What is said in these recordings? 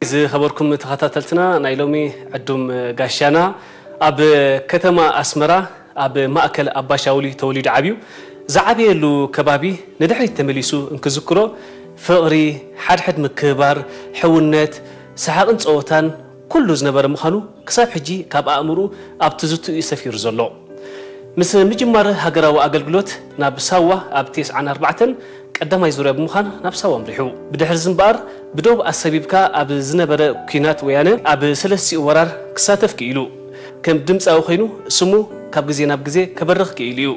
ዝኸበርኩም ተኸታተልትና፣ ናይ ሎሚ ዕዱም ጋሻና ኣብ ከተማ ኣስመራ ኣብ ማእከል ኣባሻውሊ ተወሊዱ ዓብዩ። ዝዓበየሉ ከባቢ ንድሕሪት ተመሊሱ እንክዝክሮ፣ ፍቕሪ፣ ሓድሕድ ምክብባር፣ ሕውነት፣ ሰሓቕን ጸወታን ኩሉ ዝነበረ ምዃኑ ክሳብ ሕጂ ካብ ኣእምርኡ ኣብ ትዝትኡ እዩ ሰፊሩ ዘሎ። ምስ ምጅማር ሃገራዊ ኣገልግሎት ናብ ሳዋ ኣብ ተስዓን ኣርባዕተን ቀዳማይ ዙርያ ብምዃን ናብ ሳዋ ኣምሪሑ። ብድሕሪ እዚ እምበኣር ብዶብ ኣሰቢብካ ኣብ ዝነበረ ኲናት ወያነ ኣብ ሰለስቲኡ ወራር ክሳተፍ ክኢሉ። ከም ድምጻዊ ኮይኑ ስሙ ካብ ግዜ ናብ ግዜ ከበርኽ ክኢሉ እዩ።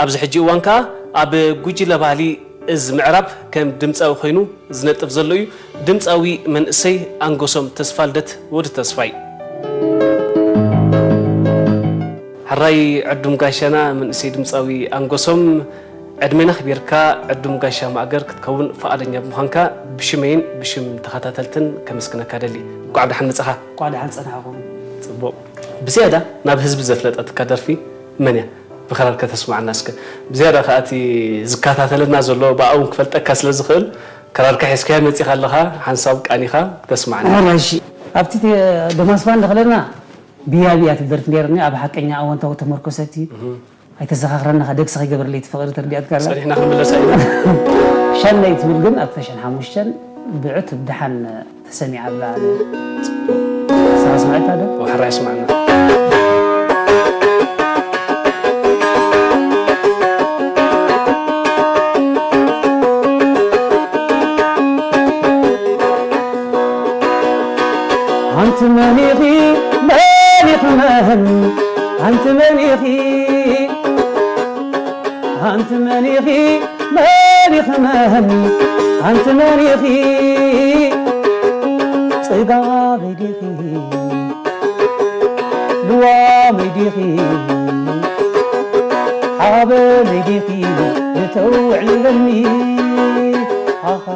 ኣብዚ ሕጂ እዋን ከኣ ኣብ ጉጅለ ባህሊ እዝ ምዕራብ ከም ድምጻዊ ኮይኑ ዝነጥፍ ዘሎ እዩ። ድምጻዊ መንእሰይ ኣንጎሶም ተስፋልደት ወዲ ተስፋይ። ሕራይ ዕዱም ጋሻና መንእሰይ ድምጻዊ ኣንጎሶም፣ ዕድሜና ኣኽቢርካ ዕዱም ጋሻ ማእገር ክትከውን ፍቓደኛ ብምዃንካ ብሽመይን ብሽም ተኸታተልትን ከመስግነካ ደሊ። እንኳዕ ብደሓን መጻኻ። እንኳዕ ደሓን ጸናሕኩም። ጽቡቕ። ብዝያዳ ናብ ህዝቢ ዘፍለጠትካ ደርፊ መን እያ? ብክራር ከተስማዕና እስከ። ብዝያዳ ከኣ እቲ ዝከታተለና ዘሎ ብኣውን ክፈልጠካ ስለ ዝኽእል፣ ክራርካ ሒዝካዮ መጺኻ ኣለኻ፣ ሓንሳብ ቃኒኻ ክተስማዕና። ሕራይ፣ እሺ። ኣብቲ ተ-፣ ደማስ ባንድ ከለና ብያቢ እያ ትደርፍ ነይርኒ፣ ኣብ ሓቀኛ ኣወንታዊ ተመርኮሰቲ። ኣይተዘኻኽረና፣ ከ ደግሲ ከይገበረለይ እቲ ፍቕሪ ተረዲኣትካ ኣላ። ጸኒሕና ክንምለሳ ኢና። ሸነይ ትብል ግን ኣብ ፈሸን ሓሙሽተን ብዕቱብ ደሓን ተሰሚዓ ኣላ። ኣነ ንስኻ ስምዐታ ዶ? ወሓራ ይስማዕና። ኣንቲ መን ኢኺ፣ መን ኢኺ፣ መን? ኣንቲ መን ኢኺ? ኣንቲ መን ኢኺ፣ መን ኢኺ፣ መን? ኣንቲ መን ኢኺ፣ ጽጋበይ ዲኺ፣ ልዋመይ ዲኺ፣ ሓበነይ ዲኺ፣ እተውዕልለኒ፣ ኣኻ።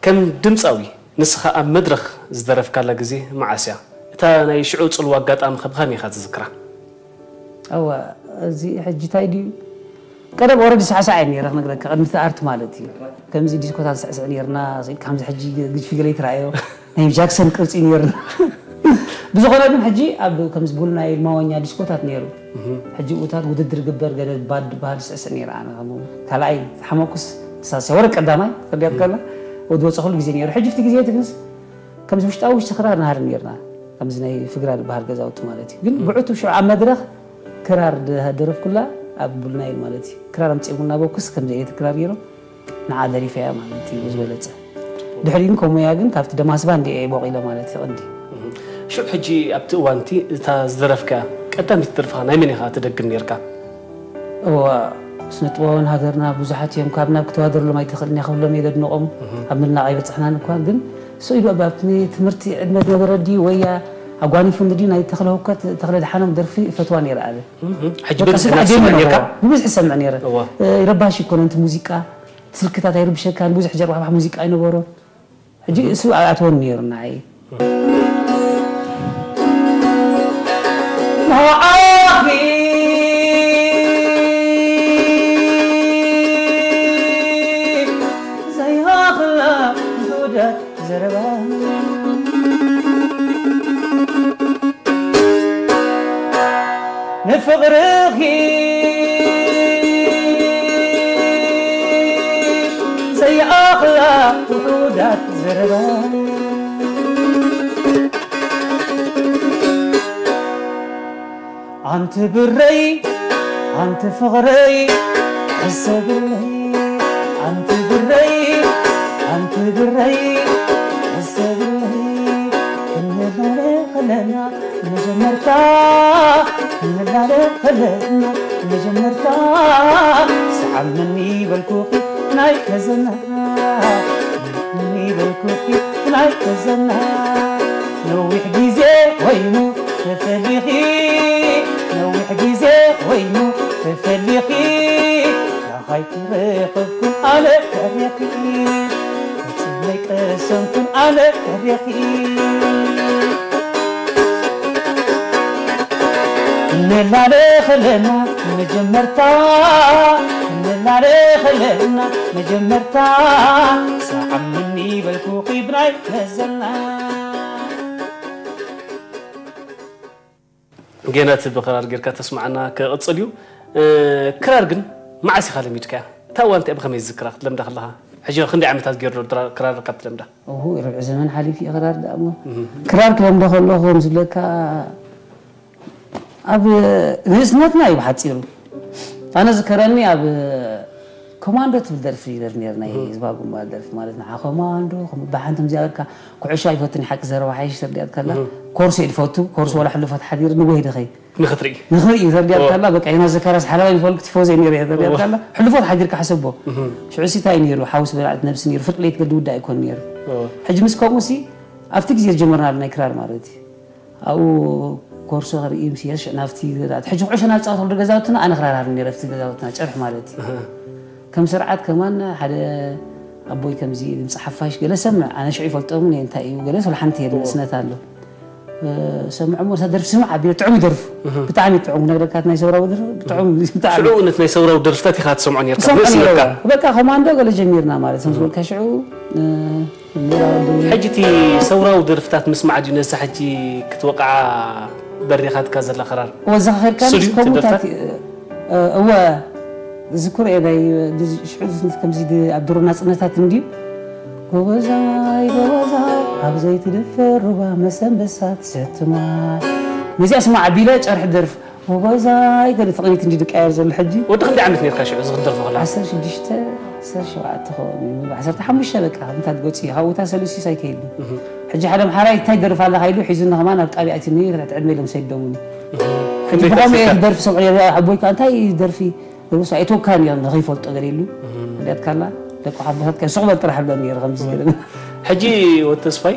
ከም ድምጻዊ ንስኻ ኣብ መድረኽ ዝደረፍካላ ግዜ መዓስ እያ? እታ ናይ ሽዑ ጽልዋ ኣጋጣሚ ከ ብኸመይ ኢኻ ትዝክራ? እወ፣ እዚ ሕጂ እንታይ ድዩ? ቀደም ኦረዲ ሳዕሳዕ እየ ነይረ ክነግረካ፣ ቅድሚ እቲ ኣርት ማለት እዩ። ከምዚ ዲስኮታት ንስዕስዕ ነይርና፣ ስኢል ከምዚ ሕጂ ግጅፊ ገለ ይትረኣዮ፣ ናይ ጃክሰን ቅርጺ ነይርና። ብዝኾነ ግን ሕጂ ኣብ ከምዚ ቡል ናይል ማወኛ ዲስኮታት ነይሩ። ሕጂ ብኡታት ውድድር ግበር፣ ገለ ባድ በሃል ስዕስዕ ነይረ። ኣነ ከም ካልኣይ ዝሓመኩስ ሳሰ ወረ ቀዳማይ ፈርዲያት ከላ ወድ ወጽእ ኩሉ ግዜ ነይሩ። ሕጂ ፍቲ ግዜ ትግስ ከምዚ ውሽጣዊ ውሽጢ ክራር ንሃር ነይርና። ከምዚ ናይ ፍግራ ዝበሃል ገዛውቲ ማለት እዩ። ግን ብዕቱ ሽዑ ኣብ መድረኽ ክራር ደ-፣ ደረፍኩላ ኣብ ቡል ናይል ማለት እዩ። ክራር ኣምጺኦምና በኩስ ከምዚ እየ ክራር ነይሮም። ንዓ ደሪፈያ ማለት እዩ ዝበለጸ። ድሕሪኡ ግን ከሙያ ግን ካብቲ ደማስ ባንድ እየ ቦቒለ ማለት እዩ ቀንዲ። ሽዑ ሕጂ ኣብቲ እዋን እቲ እታ ዝደረፍካያ ቀዳመይቲ ደርፍኻ ናይ መን ኢኻ ትደግም ነይርካ? እዋ፣ ስነ ጥበባውያን ሃገርና ብዙሓት እዮም። ካብ ናብ ክትዋደርሎም ኣይትኽእልን እያ ክብሎም እየ ዘድንቖም። ኣብ ምድናቕ ኣይበጽሕናን እኳ፣ ግን ስኢሉ ኣብ ኣብቲ ትምህርቲ ዕድመ ዝነበረ ድዩ ወያ ኣጓኒፉ እንዲ ናይ ተኽለ ህውከት፣ ተኽለ ደሓኖም ደርፊ እፈትዋ ነይረ ኣነ። ሕጂ በቃ ብብዝሒ ስለ ናት ኣጀመ ትሰምዕ ነይርካ? ብብዝሒ ሰምዕ ነይረ። እዋ። እ፣ ረባሽ ይኮነ እቲ ሙዚቃ፣ ስልክታት ኣይርብሸካን፣ ብዙሕ ጀርባሕባሕ ሙዚቃ ኣይነበሮን። ሕጂ እሱ ኣይኣትወን ነይሩ ንዓይ። ንዓኺ ዘይሃኽላ ጉዳት ዘረባ ንፍቕርኺ ዘይኣኽላ ውሑዳት ዘረባ። ኣንቲ ብረይ፣ ኣንቲ ፍቕረይ፣ ሕሰብለይ፣ ኣንቲ ብረይ፣ ኣንቲ ብረይ፣ ሕሰብለይ፣ ክንላለ ከለና መጀመርታ፣ ክንላለ ከለና መጀመርታ፣ ሰዓመኒ በልኩኺ ናይ ከዘና፣ ሰዓመኒ በልኩኺ ናይ ከዘና። ነዊሕ ግዜ ኮይኑ ተፈሊኺ፣ ነዊሕ ግዜ ኮይኑ ተፈሊኺ፣ ዳኻይ ትረኸብኩን ኣነ ተሪኺ፣ ፈጺመ ኣይቀሰንኩን ኣነ ተሪኺ። ንላለ ከለና መጀመርታ፣ ንላለ ከለና መጀመርታ፣ ሰዓምኒ በልኩኺ ብናይ መዘና። ጌና እቲ ብክራር ጌርካ ተስማዓና ክቕጽል እዩ። እ፣ ክራር ግን መዓስ ኢኻ ለሚድካያ? እታ እዋን እንታይ ብኸመይ ዝዝክራ ክትለምዳ ከለኻ? ሕጂ ክንደይ ዓመታት ገይሩ ዶ ድራ-፣ ክራር ካብ ትለምዳ? ኦሁ፣ ርብዒ ዘመን ሓሊፉ እዩ ክራር ደኣ እሞ። ክራር ክለምዶ ከለኹ ከም ዝብለካ፣ ኣብ ንእስነትና እዩ ብሓጺሩ። ኣነ ዝከረኒ ኣብ ኮማንዶ ትብል ደርፊ ይደርፍ ነይሩ፣ ናይ ህዝባዊ ግንባር ደርፊ ማለት ንዓ ኮማንዶ፣ ከም ብሓንቲ ከምዚኣ በልካ፣ ኩዕሾ ኣይፈቱን፣ ሓቂ ዘረባ ሓይሽ ተርዲኣት ከላ፣ ኮርሶ እዩ ዝፈቱ፣ ኮርሶ ወላ ሕልፎት ሓዲሩ ንጎይ ድኸይ። ንኽትርኢ። ንኽርኢ ተርዲኣት ከላ፣ በቃ፣ ኢና ዘካራስ ሓላላይ ንፈልክ ቲፎዘ ነይሩ እየ ተርዲኣት ከላ፣ ሕልፎት ሓዲርካ ሓሰቦ። ሽዑ ሲ እንታይ ነይሩ፣ ሓውስ በላዕት ነብሲ ነይሩ፣ ፍርቂ ለይት ገዲ ውዳእ ኣይኮን ነይሩ። ሕጂ ምስ ከምኡ ሲ፣ ኣብቲ ግዜ ዝጀመርና ናይ ክራር ማለት እዩ። ኣብኡ ኮርሶ ክርኢ ምስ የሽ ናብቲ ገዛ፣ ሕጂ ኩዕሾ ናብ ጻወት ወልዶ ገዛውትና ኣነ ክራራር ነይረ፣ ኣብቲ ገዛውትና ጨርሒ ማለት እዩ። ከም ስርዓት ከማን ሓደ ኣቦይ ከምዚ ድምፂ ሓፋሽ ገለ ሰምዕ፣ ኣነ ሽዑ ይፈልጦም እየ፣ እንታይ እዩ ገለ ስለ ሓንቲ እየ እዎ። ንእስነት ኣሎ። እ፣ ሰምዖ እሞ፣ "እዛ ደርፊ ስምዕ ኣቢለ ጥዑም ይደርፉ። እህ። ብጣዕሚ ጥዑም ክነግረካ፣ ናይ ሰውራዊ ደርፊ ብጥዑም፣ ብጣዕሚ." ሽዑ ነት ናይ ሰውራዊ ደርፍታት ኢኻ ትሰምዖ ነርካ፣ ትሰምዖ ነስመካ። ነይርካ። በቃ ኮማንዶ ገለ ጀሚርና ማለት፣ ከም ዝበልካ ሽዑ፣ እ፣ ሕጂ እቲ ሰውራዊ ደርፍታት ምስማዕ ድዩ ነዛ ሕጂ ክትወቕዓ በሪኻትካ ዘላ ክራር? እወ፣ እዛ ኸድካ ስቱድዮ ምስ ከምኡታት፣ ትደርፋት? እ፣ እወ፣ ዝክሮ እየ ናይ፣ ድ-፣ ሽዑ ከምዚ ድ-፣ ኣብ ድሮ ናጽነታት እንድዩ። ጎበዛይ፣ ጎበዛይ፣ ኣብ ዘይትድፈር ሩባ መሰንበሳ ትሰትማ። ነዚኣ ስማዕ ኣቢለ ጨርሒ ደርፍ። ጎበዛይ፣ ገለ ፍቕሪት እንዲ ድቃየር ዘሎ ሕጂ። ወዲ ክንደይ ዓመት ነርካ ሽዑ እዚ ክትደርፎ ከለኻ? ዓሰርተ ሽዱሽተ፣ ዓሰርተ ሸውዓተ ክኸውን እዩ። ዓሰርተ ሓሙሽተ በቃ፣ ምታት ገፂ፣ ካብኡ እታ ሰሉሲስ ኣይከይድን። እህ። ሕጂ ሓደ ኣምሓራይ እንታይ ትደርፍ ኣለኻ ኢሉ ሒዙኒ ከማን ኣብ ጣብያ ኣትዩኒ፣ ዕድመ ኢሎም ሰደሙኒ። እህ። ሕጂ ክንደይ ብኸምኡ እየ ተኣሲርካ? ዝደርፊ ሰምዑ፣ ኣቦይ ከኣ እንታይ እዩ ዝደርፊ? ደርሱ ኣይተወካን እዮም፣ ንኸይፈልጦ ገለ ኢሉ። እህ። እንዲያት ካላ፣ ደቂ ሓቦታት ከ ሱቕ በል ጥራሕ ብሎ ነይሩ ከምዚ ገለ። ሕጂ ወዲ ተስፋይ፣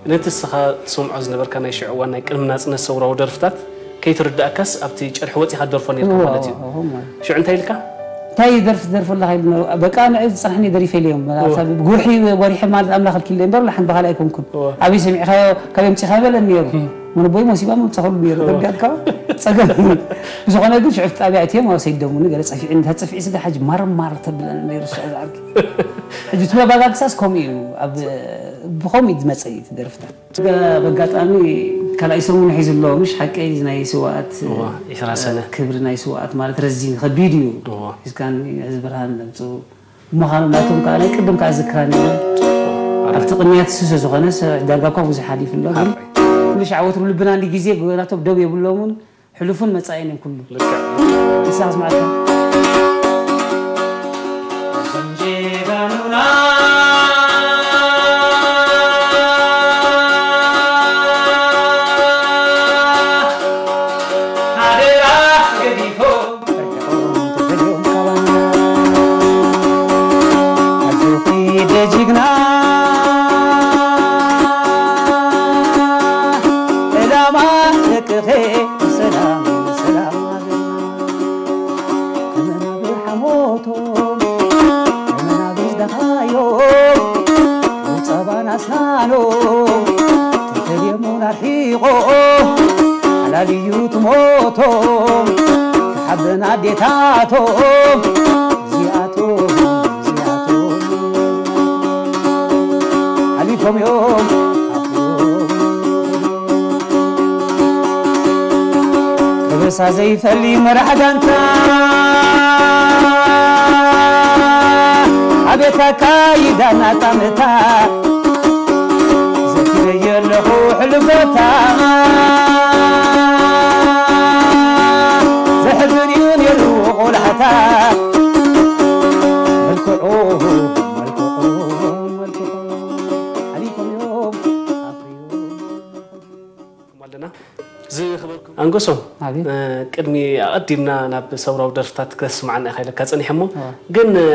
ነቲ እስኻ ትሰምዖ ዝነበርካ ናይ ሽዑ እዋን ናይ ቅድሚ ናጽነት ሰውራዊ ደርፍታት ከይትርድኣካስ ኣብቲ ጨርሒ ወጺኻ ትደርፎ ነርካ እዎ፣ ማለት እዩ። እዎ፣ እዎ፣ ማለት። ሽዑ እንታይ ኢልካ? እንታይ ደርፊ ትደርፈ ኣለኻ ኢሉ፣ በቃ ንዕ ዝጸናሕኒ ደሪፈ ኢለ እዮም። እዎ። ኣብ ጉርሒ ወሪሐ ማለት ኣምላኽ ልኪለ እምበር፣ ላሕን በኻል ኣይኮንኩን። እዎ። ኣበይ ሰሚዕኻዮ፣ ካበይ ኣምጺኻዮ በለኒ ነይሩ። እም። መነቦይ መሲባ መምጻኸሉ ነይሩ፣ እዎ። ተርዲኣትካ ጸገም። ብዝኾነ ግን ሽዑ ጣብያ እትዮም፣ ኣብ ሰይደሙኒ ገለ ጸፊዕኒ፣ እታ ጸፊዒ ስጋ ሓጂ ማር ማር ተብለኒ ነይሩ፣ ሽዑ ዝዓርኪ። ሕጂ ትብሎ ባጋ ክሳስ ከምኡ እዩ። ኣብ፣ ብኸምኡ እዩ ዝመጸ እዩ እቲ ደርፍታት። ስጋ በጋጣሚ ካልኣይ ሰሙን ሒዙ ኣሎ፣ ምሽ ሓቀይ ናይ ስዋኣት፣ እዋ፣ ዒስራ ሰነ። ክብሪ ናይ ስዋኣት ማለት ረዚን ከቢድ እዩ። እዋ። ሒዝካኒ እዚ ብርሃን ነምጽኡ ምዃኑ ናቶም ከኣ ናይ ቅድም ከኣ ዝክራኒ እዮም። ኣረ። ኣብቲ ቅንያት ስሰ ዝኾነ ሰብ ዳርጋ እኳ ብዙሕ ሓሊፉ ኣሎ፣ ግን ኣረ። ኩሉ ሻዕ ወትሩ ልብና እንዲ ግዜ ጎናቶም ደው የብሎምን። ሕሉፍን መጻኢን እዮም ኩሉ። ልክዕ። ንስኻ ስማዕካ። ሓደራ ገዲፎም ኣጆኺ ደጅግና ዕላማ ደቅኸ ሰላም ሰላም። ከመናብር ሓሞቶም፣ ከመናብር ደኻዮም፣ ጸባን ኣስናኖም፣ ተፈልዮሙን ኣርሒቖም፣ ሓላል እዩ ትሞቶም፣ ተሓበን ኣዴታቶም፣ እዚኣቶም፣ እዚኣቶም፣ ሓሊፎም እዮም ኣፍዮም። ከበሳ ዘይፈሊ መራሕ ጋንታ፣ ኣቤት ኣካይዳና ጣምታ፣ ዘኪረዮ ኣለኹ ሕሉፍ ቦታ። ዘሕዝን እዩ ነይሩ ቆላሕታ፣ መልክዑ፣ መልክዑ፣ መልክዑ፣ ሓሊፎም እዮም ኣፍርዮም። ኣለና። ዝኽበርኩም ኣንጎሶም፣ ኣቤት። እ፣ ቅድሚ ኣቐዲምና ናብ ሰውራዊ ደርፍታት ከስምዓና ኢኻ ኢለካ ጸኒሐ እሞ፣ ኣዎ። ግን፣ እ፣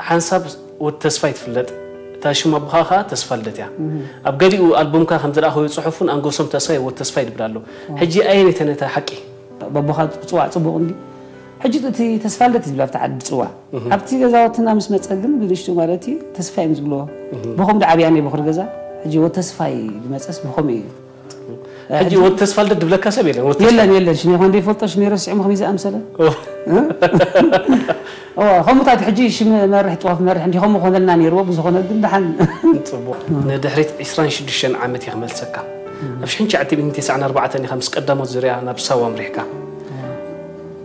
ሓንሳብ ወዲ ተስፋይ ትፍለጥ፣ እታ ሽም ኣቦኻ ኸኣ ተስፋ ልደት እያ። እህ። ኣብ ገሊኡ ኣልቡምካ ከም ዝረኣኹ ጽሑፉን ኣንጎሶም ተስፋይ ወዲ ተስፋይ ይብል ኣሎ። ኣዎ። ሕጂ ኣየነይተን እታ ሓቂ? በቦኻ ክጽዋዕ ጽቡቕ እንዲ። ሕጂ እቲ ተስፋ ልደት ዝብል ኣብቲ ዓዲ ዝጽዋዕ። እህ። ኣብቲ ገዛውትና ምስ መጸ ግን ብንእሽቱ ማለት እዩ፣ ተስፋ እዮም ዝብልዎ። እህ። ብኸምኡ ዶ ዓብያ ናይ በኹሪ ገዛ። ሕጂ ወዲ ተስፋይ ዝመጸስ ብኸምኡ እዩ። ሕጂ ወዲ ተስፋ ልደት ድብለካ ሰብ የለን። ወዲ ተስፋ የለን፣ የለን። ሽም ይኾን ዘይፈልጦ፣ ሽም ይረስዕሞ ከመይ ዝኣምሰለ? ኦ። እ? ኦ፣ ከምኡታት ሕጂ ሽም መርሕ፣ ጥዋፍ መርሕ እንዲኾም ኮነልና ነይርዎ፣ ብዝኾነ ግን ደሓን። ጽቡቕ። ንድሕሪት ዕስራን ሽዱሽተን ዓመት እየ ክመልሰካ። ኣብ ሽሕን ትሽዓተ ሚእትን ተስዓን ኣርባዕተን ኢኻ ምስ ቀዳሞት ዙርያ ናብ ሳዋ ኣምሪሕካ።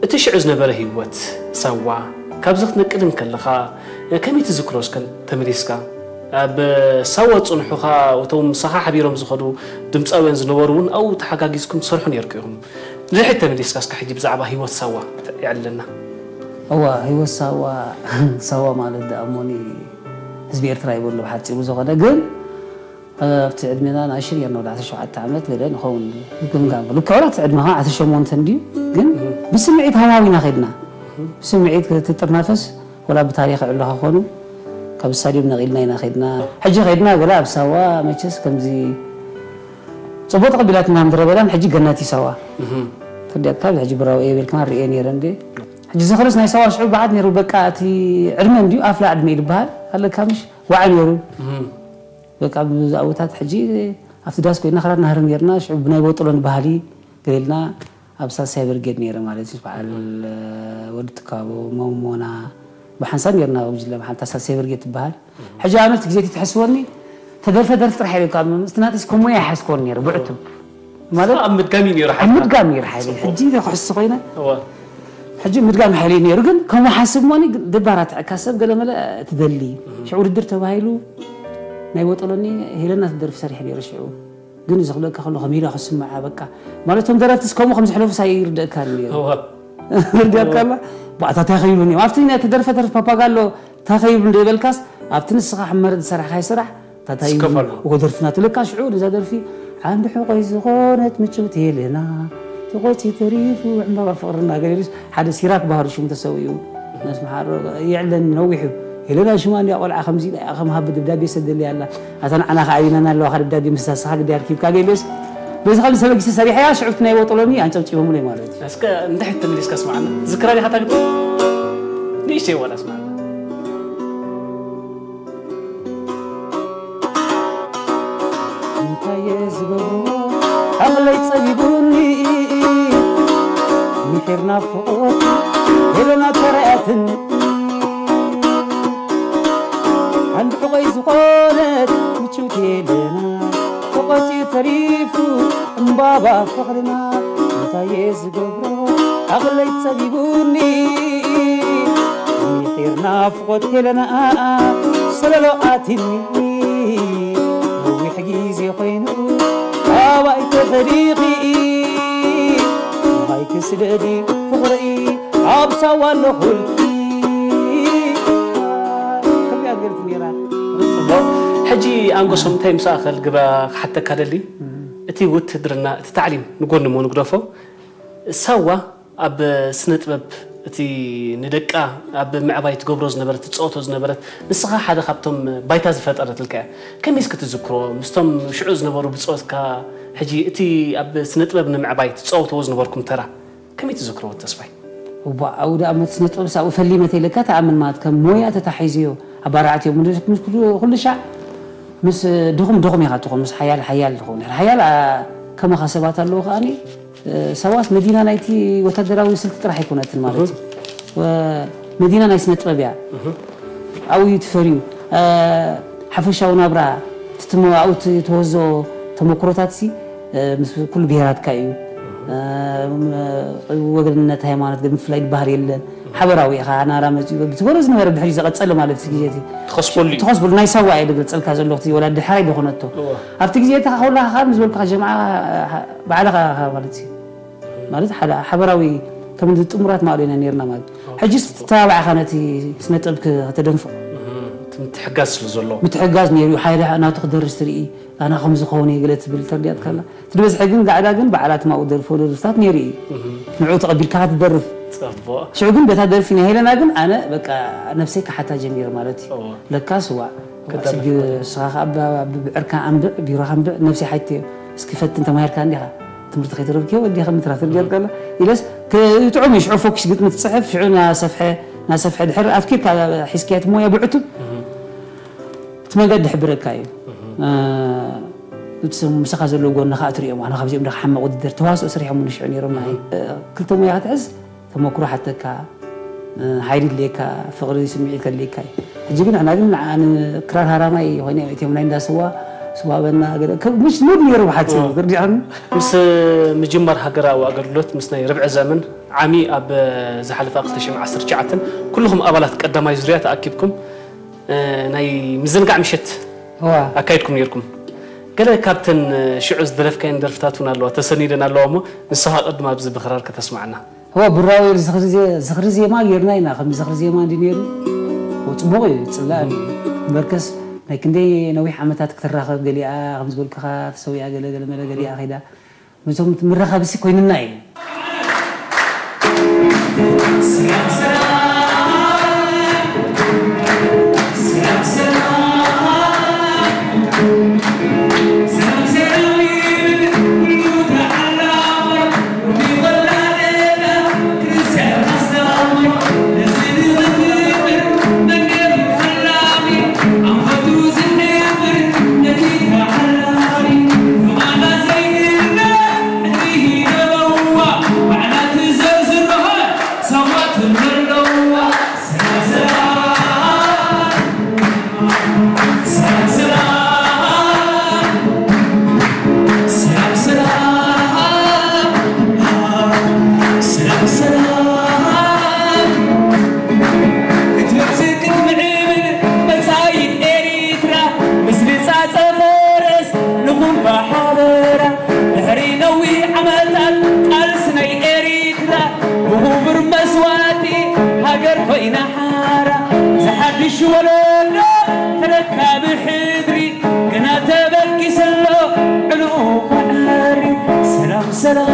እቲ ሽዑ ዝነበረ ህይወት ሳዋ፣ ካብዚ ክትነቅል እንከለኻ፣ ከመይ ትዝክሮ እስከ ተመሊስካ? ኣብ ሳዋ ዝጸንሑኻ፣ እቶም ምሳኻ ሓቢሮም ዝኸዱ ድምጻውያን ዝነበሩ እውን ኣብኡ ተሓጋጊዝኩም ትሰርሑ ነይርኩ ኢኹም። ንድሕሪት ተመሊስካ እስከ ሕጂ ብዛዕባ ህይወት ሳዋ የዕልለና። እዋ፣ ህይወት ሳዋ፣ ሳዋ ማለት ደኣ እሞኒ ህዝቢ ኤርትራ ይበሉ ብሓጺሩ። ዝኾነ ግን ኣብቲ ዕድሜና ንኣሽቱ ጌርና፣ ወደ ዓሰርተ ሸውዓተ ዓመት ገለ ንኸውን፣ ግምጋም ልክዕ ወላ እቲ ዕድመኻ ዓሰርተ ሸሞንተ እንድዩ፣ ግን ብስምዒት ሃዋዊና ከድና። ብስምዒት ክትጥርናፈስ፣ ወላ ብታሪኽ ይዕሉኻ ኾኑ፣ ካብ ስታድዮም ነቒልና ኢና ከድና። ሕጂ ከድና ገለ ኣብ ሳዋ መቸስ ከምዚ ጽቡቕ ተቐቢላትና ምድረ በዳን ሕጂ ገነት እዩ ሳዋ። ተርዲኣትካ፣ ኣብዚ ሕጂ ብራው እየ ቤልክማ ርእየ ነይረ እንዴ። ሕጂ ዝኽርስ ናይ ሳዋ ሽዑ በዓት ነይሩ፣ በቃ እቲ ዕድመ እንድዩ ኣፍላ ዕድመ እዩ ዝበሃል ኣለካ ምሽ? ዋዕ ነይሩ። በቃ ብዛዕባታት ሕጂ ኣብቲ ዳስ ኮይና ክራር ናህርም ጌርና፣ ሽዑ ብናይ ቦጥሎን ባህሊ ገሊልና ኣብ ሳልሳይ ብርጌድ ነይረ ማለት እዩ። በዓል ወዲ ትካቦ፣ መሞና፣ ብሓንሳብ ጌርና ኣብ ጉጅለ ሓንታ ሳልሳይ ብርጌድ ትበሃል። ሕጂ ኣነ እቲ ግዜ እቲ ትሕስወኒ፣ ተደርፈ ደርፊ ጥራሕ ኢለ ካብ ምስቲ ናተይስ ከምኡ ኣይሓስኮን ነይረ፣ ብዕቱብ። ማለት እስኻ ኣብ ምድጋም እዩ ነይሩ ኣብ ሓይልካ። ምድጋም ነይሩ ሓይለይ። ጽቡቕ። ሕጂ ኢለ ክሕሱ ኮይነ፣ እወ። ሕጂ ምድጋም ሓይለይ ነይሩ፣ ግን ከምኡ ሓስብ እሞኒ፣ ግን ደባራትዐካ ሰብ ገለመለ ትደሊ። ሽዑ ውድድር ተባሂሉ፣ ናይ ቦጠሎኒ ሄለና ትደርፊ ሰሪሐ ነይረ ሽዑ። ግን እዚ ክብለካ ከሎ ከመይ ኢላ ክስምዓ በቃ። ማለት እቶም ደረፍትስ ከምኡ ከም ዘሕለፉስ ኣይርደእካን ነይሩ። እወ። ርድያትካ ኣላ? ባዕታ እንታይ ከይብሉን እዮም። ኣብቲ ናይ ተደርፈ ደርፊ ፓፓጋሎ እንታይ ከይብሉ እንደ በልካስ፣ ኣብቲ ንስኻ ሕመረት ዝሰራሕካዮ ስራሕ፣ እንታይ እንታይ ይብሉ? ስከፈሉ። እኮ ደርፍና ትለካ ሽዑ ነዛ ደርፊ፣ ዓንዲ ሕቆይ ዝኾነት ምጭውቲ ሄለና፣ ተቆጺ ተሪፉ ዕምባባ ፍቕርና ገለ ኢሉስ፣ ሓደ ሲራክ ባህሩ ሽሙ ተሰዊኡ። ነፍሲ መሓሮ የዕለኒ ነዊሑ። ሄለና ሽማ እንድያ ቆልዓ ከምዚ ኢላ እያ ከም ሃቢ ደብዳቤ ሰደለያ ኣላ። ኣታ ንዓና ከኣ ኣቢናና ኣለዋ፣ ካብ ደብዳቤ ምስ ሳስኻ ግዲ ኣርኪብካ ገይሉስ። በዚ ካልእ ሰበጊሰ ሰሪሐያ፣ ሽዑ እቲ ናይ ቦጦሎኒ ኣንጨብጪቦምለይ ማለት እዩ። እስከ እንድሕር ተመሊስካ ስምዓና። ዝክራ ዲኻ እታ ግጥም? ንእሽተይ ዋላ ስምዓና። እንታይ እየ ዝገብሮ ዓቕለይ ጸቢቡኒ፣ ምሒር ናፍቖት ሄለና ተራእያትኒ። ሓንቲ ሕቖይ ዝኾነት ምችውቲ ሄለና፣ ተቖጺኡ ተሪፉ ዕምባባ ፍቕርና። እንታይ እየ ዝገብሮ ዓቕለይ ጸቢቡኒ፣ ምሒር ናፍቖት ሄለና ሰለሎ ኣትኒ። ነዊሕ ግዜ ኮይኑ ኣባይ ተፈሊኺ፣ ኣባይ ክስደዲ ፍቕረይ ኣብ ሳዋ ኣለኹልኪ። ከምዚኣ ገርት ነይራ። ጽቡቕ። ሕጂ ኣንጎሶም እንታይ ምስ ኣኸል ግባ ክሓተካ ደሊ? እቲ ውትድርና፣ እቲ ታዕሊም ንጎኒ እሞ ንግደፎ። ሳዋ ኣብ ስነ ጥበብ እቲ ንደቃ ኣብ ምዕባይ ትገብሮ ዝነበረት፣ ትጻወቶ ዝነበረት፣ ንስኻ ሓደ ካብቶም ባይታ ዝፈጠረትልካ እያ። ከመይ እስኪ ትዝክሮ? ምስቶም ሽዑ ዝነበሩ ብጾትካ፣ ሕጂ እቲ ኣብ ስነ ጥበብ ንምዕባይ ትጻወትዎ ዝነበርኩም ተራ ከመይ ትዝክርዎ ተስፋይ? እባ ኣብኡ ደኣ መት ስነ ጥበብ ሳብኡ ፈሊመ ተይለካ ተኣምን ማለት ከም ሞያ ተታሒዙዮ ኣባራዕትዮ ምስ ኩሉ፣ ኩሉ ሻዕ ምስ ድኹም ድኹም ኢኻ ትኾን፣ ምስ ሓያል ሓያል ትኾን። ሓያል፣ ኣ፣ ከማኻ ሰባት ኣለዉ ከኣኒ፣ እ፣ ሳዋስ መዲና ናይቲ ወታደራዊ ስልቲ ጥራሕ ኣይኮነትን ማለት እዩ። እህ። ወ-፣ መዲና ናይ ስነ ጥበብ እያ። እህ። ኣብኡ እዩ ትፈርዩ። እ፣ ሓፈሻዊ ናብራ፣ እቲ ትሞ-፣ ኣብኡ ት-፣ ትወዞ ተመክሮታትሲ፣ እ፣ ምስ ኩሉ ብሄራትካ እዩ። እ፣ ም-፣ ወገንነት፣ ሃይማኖት፣ ምፍላይ ዝበሃል የለን። ሓበራዊ ኢኻ፣ ናራ መፂኡ፣ ብትበሎ ዝነበረ ድሕሪ ዘቐጸለ ማለት እዩ፣ ግዜ እቲ ትኸስበሉ እዩ። ትኸስበሉ፣ ናይ ሳዋ እየ ዝገልጸልካ ዘለኹ፣ እቲ ወላ ድሕራይ ዝኾነቶ። እወ። ኣብቲ ግዜ እቲ ከላ ከ ምስ በልኩኻ ጀምዓ፣ ባዕልኻ ኢኻ ማለት እዩ። ማለት ሓደ ሓበራዊ ከም ጥሙራት ማዕዶ ኢና ነይርና ማለት እዩ። ሕጂ ተባባዕኻ ነቲ ስነ ጥበብ ክ-፣ ከተደንፍቕ። እህ፣ እቲ ምትሕጋዝ ስለ ዘሎ። ምትሕጋዝ ነይሩ፣ ሓደ ናቱ ክደርስ ትርኢ፣ ኣና ከም ዝኸውን እየ ገለ ትብል ተርዲያት ካላ። እቲ ዝበዝሐ ግን ጋዕዳ ግን በዓላት ማኡ ደርፎ ደርፍታት ነይሩ እዩ። እህ። ንዕኡ ተቐቢልካ ትደርፍ። ጽቡቕ። ሽዑ ግን በታ ደርፊ ናይ ሄለና ግን ኣነ በቃ ነብሰይ ክሓታ ጀሚረ ማለት እዩ። እወ። ለካስ ዋእ፣ ከዳርፍ ሽግ ማለት እዩ። ንስኻ ከኣ ብ-፣ ብ-፣ ብዕርካ ኣንብዕ፣ ቢሮኻ ኣንብዕ፣ ነብሰይ ሓይትዮ። እስኪ ፈትን ተማሂርካ እንዲኻ። ትምህርቲ ከይተረፍክዮ ወዲኻ ምትራፍ ትርገጥ ከላ። ኢለስ፣ ክ-፣ ጥዑም እዩ፣ ሽዑ ፎክስ ግጥሚ ትጽሕፍ፣ ሽዑ ናሰፍሐ፣ ናሰፍሐ ድሕር ኣፍኪርካ ሒዝክያ እቲ ሞያ ብዕቱብ። እህ። እቲ መንገዲ ይሕብረካ እዩ። እህ። እ፣ እቲ ሰብ ምሳኻ ዘሎ ጎንኻ እትሪኦም፣ ኣነ ካብዚኦም ደኣ ክሓምቕ ውድድር ተዋስኦ ሰሪሖም ንሽዑ ነይሮም። ናይ ክልተ ሞያ ክትሕዝ ተመክሮ ሓተካ፣ ሓይሊ ድልየካ፣ ፍቕሪ ስምዒት ከድልየካ እዩ። ሕጂ ግን ንሕና ግን ንዓ ንክራር ሃራማይ ኮይነ እዮም እትዮም ናይ እንዳ ስዋ፣ ስዋ በና፣ ገለ፣ ከ-፣ ምሽ ሙድ ነይሩ ብሓጺሩ፣ ኣዎ። ተረዲእካኒ? ምስ ምጅማር ሃገራዊ ኣገልግሎት፣ ምስ ናይ ርብዒ ዘመን ዓሚ ኣብ ዝሓለፈ ክልተ ሽሕን ዓሰርተ ትሽዓተን ኩልኹም ኣባላት ቀዳማይ ዙርያ ተኣኪብኩም፣ እ፣ ናይ ምዝንጋዕ ምሸት እዋ። ኣካይድኩም ነይርኩም። ገለ ካብተን ሽዑ ዝደረፍካየን ደርፍታት እውን ኣለዋ፣ ተሰኒደን ኣለዋ እሞ ንስኻ ቅድም ኣብዚ ብኽራር ከተስማዕና። እዋ፣ ብራዊ ዝኽሪ ዜ-፣ ዝኽሪ ዜማ ጌርና ኢና፣ ከም ዝኽሪ ዜማ እንዲ ነይሩ። እዎ፣ ጽቡቕ እዩ፣ ጽላእ እዩ። እምበርከስ ናይ ክንደይ ነዊሕ ዓመታት ክትራኸብ ገሊኣ፣ ከም ዝበልክኻ ተሰዊኣ ገለ ገለ መለ ገሊኣ ኸይዳ። ምስኦም ምርኻብ ሲ ኮይኑና እዩ። ንኹን ብሓበራ ድሕሪ ነዊሕ ዓመታት ቃልሲ ናይ ኤሪትራ ብኽቡር መስዋእቲ ሃገር ኮይና ሓራ። ዝሓድሽ ወለዶ ተረካቢ ሕድሪ ግና ተበጊሱ ኣሎ ዕልኡ ክዓሪ። ሰላም ሰላም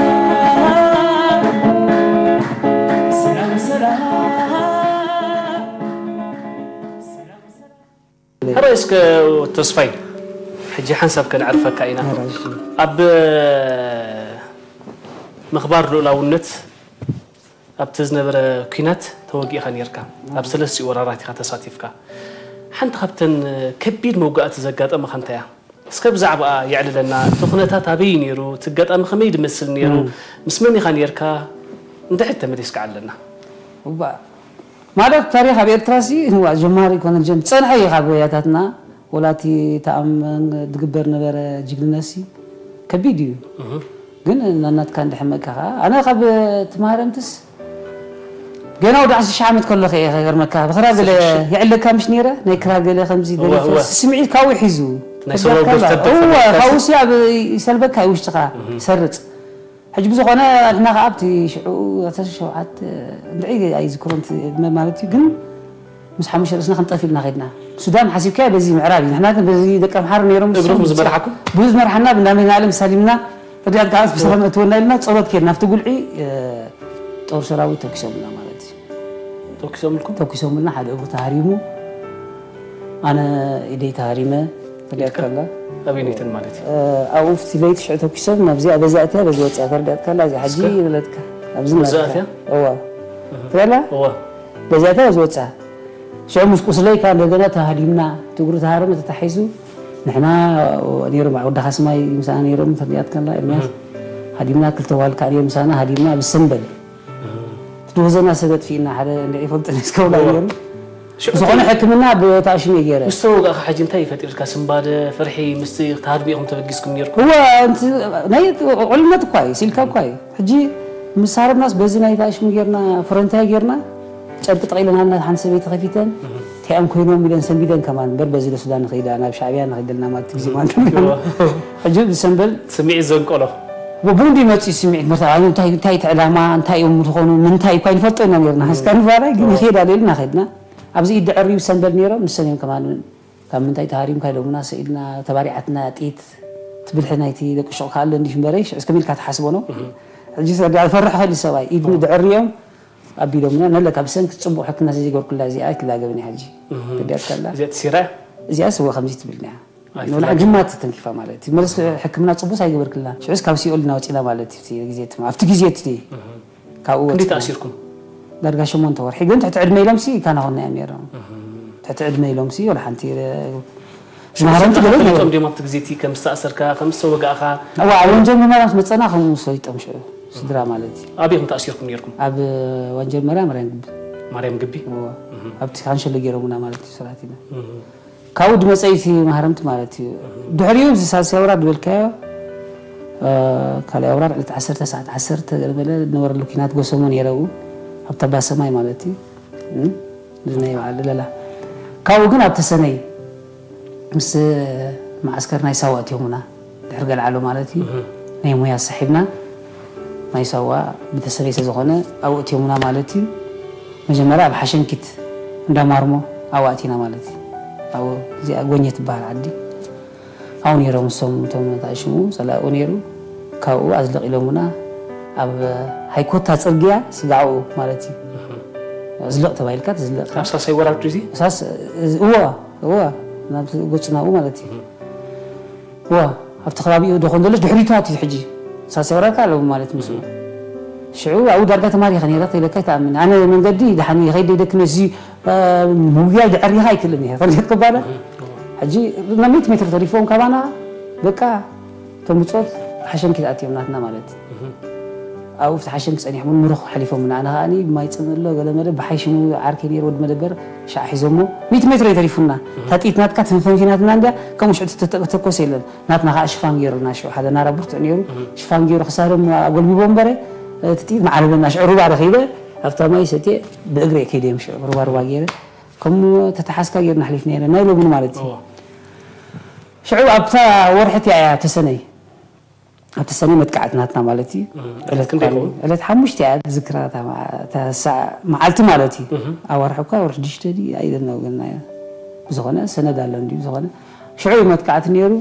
ሰላም ሰላም ሰላም ሰላም። ሕራይ እስከ ተስፋይ፣ ሕጂ ሓንሳብ ከነዕርፈካ ኢና። ሕራይ፣ እሺ። ኣብ ምኽባር ልኡላውነት ኣብቲ ዝነበረ ኲናት ተወጊእካ ነይርካ። ኣብ ሰለስቲኡ ወራራት ኢኻ ተሳቲፍካ። ሓንቲ ካብተን ከቢድ መውጋእቲ ዘጋጠመኻ እንታይ እያ? እስከ ብዛዕባኣ የዕልለና። እቲ ኩነታት ኣበይ እዩ ነይሩ? እቲ ኣጋጣሚ ከመይ ዝመስል ነይሩ? እም። ምስ መን ኢኻ ነይርካ? እንድሕር ተመሊስካ ዓለና። እባ፣ ማለት ታሪኽ ኣብ ኤርትራ ሲ፣ እዋ፣ ጀማሪ ኣይኮነን፣ ጀም-፣ ዝጸንሐ እዩ ካብ ያታትና። ወላ እቲ ተኣመን ዝግበር ነበረ ጅግንነት ሲ ከቢድ እዩ። እህ። ግን ናናትካ እንድሕመካ ኸዓ፣ ኣነ ካብ ትማህረምትስ ገና ወደ ዓሰርተ ሽሕ ዓመት ከለኹ እየ፣ ከገርመካ። ብኽራር ገለ ስልሽ። የዕለካ ምሽ ነይረ፣ ናይ ክራር ገለ ከምዚ እወ፣ ደሪፈ እወ። ስምዒት ካብኡ ሒዙ። ናይ ሰብኣዊ ተግባርካ ገፍተር እዋ፣ ተፈለጥካ ካብኡ ሲ ኣብ ይሰልበካ እዩ ውሽጥኻ፣ እህ። ይሰርጽ። ሕጂ ብዝኾነ ንሕና ኸዓ ኣብቲ ሽዑ ዓሰርተ ሸውዓተ እንድዒ ኣይዝክሮን እቲ ዕድመ ማለት እዩ፣ ግን ምስ ሓሙሽተ ርእስና ክንጠፍ ኢልና ኸድና። ሱዳን ሓሲብካዮ በዚ ምዕራብ እዩ። ንሕና ግን በዚ ደቂ ኣምሓሩ ነይሮም እግርኹም እሶም ዝመርሓኩም? ብዙ ዝመርሓና ብእንዳ መድሃኔ ዓለም ሳሊምና፣ ረዳት ከዓ ብሰላም እወ። እትወና ኢልና ጸሎት ኬድና። ኣብቲ ጉልዒ፣ እ፣ ጦር ሰራዊት ተኩሶምና ማለት እዩ። ተኩሶምልኩም? ተኩሶምልና፣ ሓደ እግሩ ተሃሪሙ፣ ኣነ ኢደይ ተሃሪመ፣ ተረዲኣትካ ኣላ? ኣበይነይተን ማለት እዩ? እ፣ ኣብኡ ፍቲ ለይቲ ሽዑ ተኩሶም፣ ናብዚኣ በዚኣ እትያ፣ በዚ ወፂኣ፣ ተረዲኣትካ ኣላ? እዚኣ ሕጂ እስከ? ይበለትካ። ኣብዚ በዚኣ ማለት እትያ? እዋ። እህ። ትበላ? እዋ። በዚኣ እትያ፣ በዚ ወፂኣ። ሽዑ ምስ ቁስለይ ከኣ እንደገና ተሃዲምና፣ እቲ እግሩ ተሃረመ፣ ተታሒዙ፣ ንሕና ነይሮም፣ ወዲ ካስማይ ምሳና ነይሮም፣ ተረዲኣትካ ኣላ? ኤርምያስ። እህ። ሃዲምና፣ ክልተ ዋልካ ነይሩ ምሳና፣ ሃዲምና፣ ብሰንበል። ትድህዘና ሰብ ኣጥፊእና፣ ሓደ እንድዒ ይፈልጥን እስከ ውላ እዎ። ነይሩ። ሽዑ ዝኾነ እንታይ ሕክምና ብታእሽም እየ ገይረ። ምስ ተወጋእካ ሕጂ እንታይ እዩ ፈጢርካ? ስንባደ፣ ፍርሒ፣ ምስቲ ተሃድሚ ኢኹም ተበጊስኩም ነይርኩም? እወ፣ እንቲ-፣ ናይ ቁልነት እኳ እዩ፣ ሲልካ እኳ እዩ። ሕጂ ምስ ሃረምናስ በዚ ናይ ታእሽም ጌርና፣ ፍረንታይ ጌርና፣ ጨርቂ ጠቕሊለናልና፣ ሓንቲ ሰበይቲ ከፊተን፣ እህ። እንታይ እዮም ኮይኖም ኢለን ሰንቢደን ከማን፣ እምበር በዚ ለሱዳን ንኸይዳ፣ ናብ ሻዕብያ ንኸይደልና ማለት ግዜ ማለት እዩ። እዎ። ሕጂ ብሰንበል ስምዒት ዘንቀሎ። ብኡ እንዲ መፂኡ ስምዒት መርታ፣ ኣነ እንታይ፣ እንታይ እቲ ዕላማ፣ እንታይ እዮም ዝኾኑ፣ ምንታይ እኳ ይንፈልጦ ኢና ነርና። ሕስካ ንፋላይ ግን እዎ። ይኸይድ ኣሎ ኢልና ኸድና። ኣብዚ ኢድ ድዕርዩ ሰንበል ነይሮም፣ ንሶም እዮም ከማን ካብ ምንታይ ተሃሪምካ ኢሎምና፣ ሰኢልና፣ ተባሪዓትና፣ ጥይት ትብልሒ ናይቲ ደቂ ሹቕ ከኣ ኣሎ እንዲሽ እምበረይ፣ ሽዑ እስከ ሚልካ ትሓስቦ ነው። እህ። ሕጂ ሰ-፣ ፈርሕ ኸዲ ሰብኣይ፣ ኢድኒ እዎ። ድዕርዮም ኣቢሎምና፣ ነለካ ብሰንኪ ጽቡቕ ሕክምና ዘይገርኩላ እዚኣ ኣይትላገብን እያ ሕጂ። እህ። ትደርካላ። እዚኣ ትሲራ? እዚኣ ስወ ከምዚ ትብልና እያ። ኣይ፣ ንብላ ትላገብ። ግማት ተንኪፋ ማለት እዩ። መልስ ሕክምና ጽቡስ ኣይገበርክላን። ሽዑስ ካብ ሲኦል ኢና ወጺና ማለት እዩ። እቲ ግዜ እቲ፣ ኣብቲ ግዜ እቲ እህ። ካብኡ ክንደይ ወጺና። ተኣሲርኩም? ዳርጋ ሸሞንተ ወርሒ። ግን ትሕቲ ዕድመ ኢሎምሲ ካና ኾንና እዮም ነይሮም። እህ። ትሕቲ ዕድመ ኢሎምሲ ወላ ሓንቲ፣ እ፣ ማህረምቲ ገለ ፈሊጦም ድዮም ኣብቲ ግዜ እቲ ከም ዝተኣሰርካ፣ ከም ዝተወጋእካ? እዋ፣ ኣብ ወንጀል ምርመራ ምስ መጸና ከም ፈሊጦም ሽዑ፣ ስድራ ማለት እዩ። ኣበይ ኢኹም ተኣሲርኩም ነይርኩም? ኣብ ወንጀል ምርመራ ማርያም ግቢ። ማርያም ግቢ? እዋ። ኣብቲ ካንሸሎ ገይሮምና ማለት እዩ፣ ሰራሕተኛ። ካብኡ ድመጸ እዩ እቲ ማህረምቲ ማለት እዩ። ድሕሪኡ እዚ ሳልሳይ ወራር ዝበልካዮ፣ እ፣ ካልኣይ ወራር ዕለት ዓሰርተ ሰዓት ዓሰርተ ገለ መለ ዝነበረሉ ኲናት ጎሰሞ ነይረ ኣብኡ፣ ኣብ ተባ ሰማይ ማለት እዩ። እም፣ እዚ ናይ በዓል ለላ። ካብኡ ግን ኣብ ተሰነይ ምስ መዓስከር ናይ ሳዋ ኣእትዮምና፣ ድሕሪ ገልዓሎ ማለት እዩ። ናይ ሙያ ሰሒብና ናይ ሳዋ ብተሰነይ ስለ ዝኾነ ኣብኡ ኣእትዮምና ማለት እዩ። መጀመርያ ኣብ ሓሸንኪት እንዳ ማርሞ ኣብኡ ኣእቲና ማለት እዩ። ኣብኡ እዚኣ ጎኘ ትበሃል ዓዲ። ኣብኡ ነይሮም እሶም እቶም ተኣሽሙ ጸላእኡ ነይሩ። ካብኡ ኣዝልቕ ኢሎምና ኣብ ሃይኮታ ጽርግያ ስጋዕኡ ማለት እዩ። ኣዝልቕ ተባሂልካ ትዝልቕ። ኣብ ሳልሳይ ወራር ድዩ እዚ? ሳስ-፣ እዋ፣ እዋ፣ ናብ ጎጽናኡ ማለት እዩ። እዋ፣ ኣብቲ ከባቢኡ ዶ ኮን ዘለሽ ድሕሪቱ ኣትዩ ሕጂ። ሳልሳይ ወራር ከ ኣለዉ ማለት ምስኡ። ሽዑ ኣብኡ ዳርጋ ተማሪኸ ነይረ፣ ከይለካ ኣይትኣምን። ኣነ መንገዲ ደሓን ይኸይድ ደይደክም እዚ፣ እ፣ ምጉያይ ድዕሪኻ ኣይክእልን እየ። ፈለጥኩ ባዳ። ሕጂ ናብ ሚእቲ ሜትር ተሪፎም ካባና፣ በቃ፣ እቶም ብጾት ሓሸንኪት ኣትዮም ናትና ማለት። ኣብኡ ኣብቲ ሓሸንኪ ጸኒሖም ምሩኽ ሓሊፎምና። ኣነ ከኣኒ ብማይ ጽምእ ኣሎ፣ ገለ መለ ብሓይ ሽሙ ዓርከይ ነይሩ ወዲ መደበር፣ ሻዕ ሒዞሞ። ሚእቲ ሜትር እዩ ተሪፉና። እታ ጥይት ናትካ ትንፈንፊናትና እንድያ፣ ከምኡ ሽዑ ትተ-፣ ተተኮሰ የለን። ናትና ከኣ ሽፋን ገይሩና፣ ሽዑ ሓደ ናራ ብርቱዕ ነይሩ፣ ሽፋን ገይሩ ክሳዶም ኣጎልቢቦ እምበረ፣ እቲ ጥይት መዓረበና። ሽዑ ሩባ ረኺበ፣ ኣብታ ማይ ሰትየ፣ ብእግረ ከይደ እዮም ሽዑ ሩባ ሩባ ገይረ። ከምኡ ተተሓዝካ ገይርና ኣሕሊፍና የለን። ናይ ሎሚ ማለት እዩ። እዋ። ሽዑ ኣብታ ወርሒ እቲኣ እያ ተሰነይ። ኣብቲ ሰነ መጥቃዕቲ ናትና ማለት እዩ። እም፣ ዕለት ዕለት ክንደይ ኳን-፣ ይኸውን? ዕለት ሓሙሽተ እያ ዝክራ እታ መዓ-፣ እታ ሰ-፣ መዓልቲ ማለት እዩ። እህ። ኣብ ወርሒ እኳ ወርሒ ሽዱሽተ ድዩ? ኣይደነው ግን ናይ-፣ ብዝኾነ ሰነድ ኣሎ እንድዩ ብዝኾነ። ሽዑ እዩ መጥቃዕቲ ነይሩ።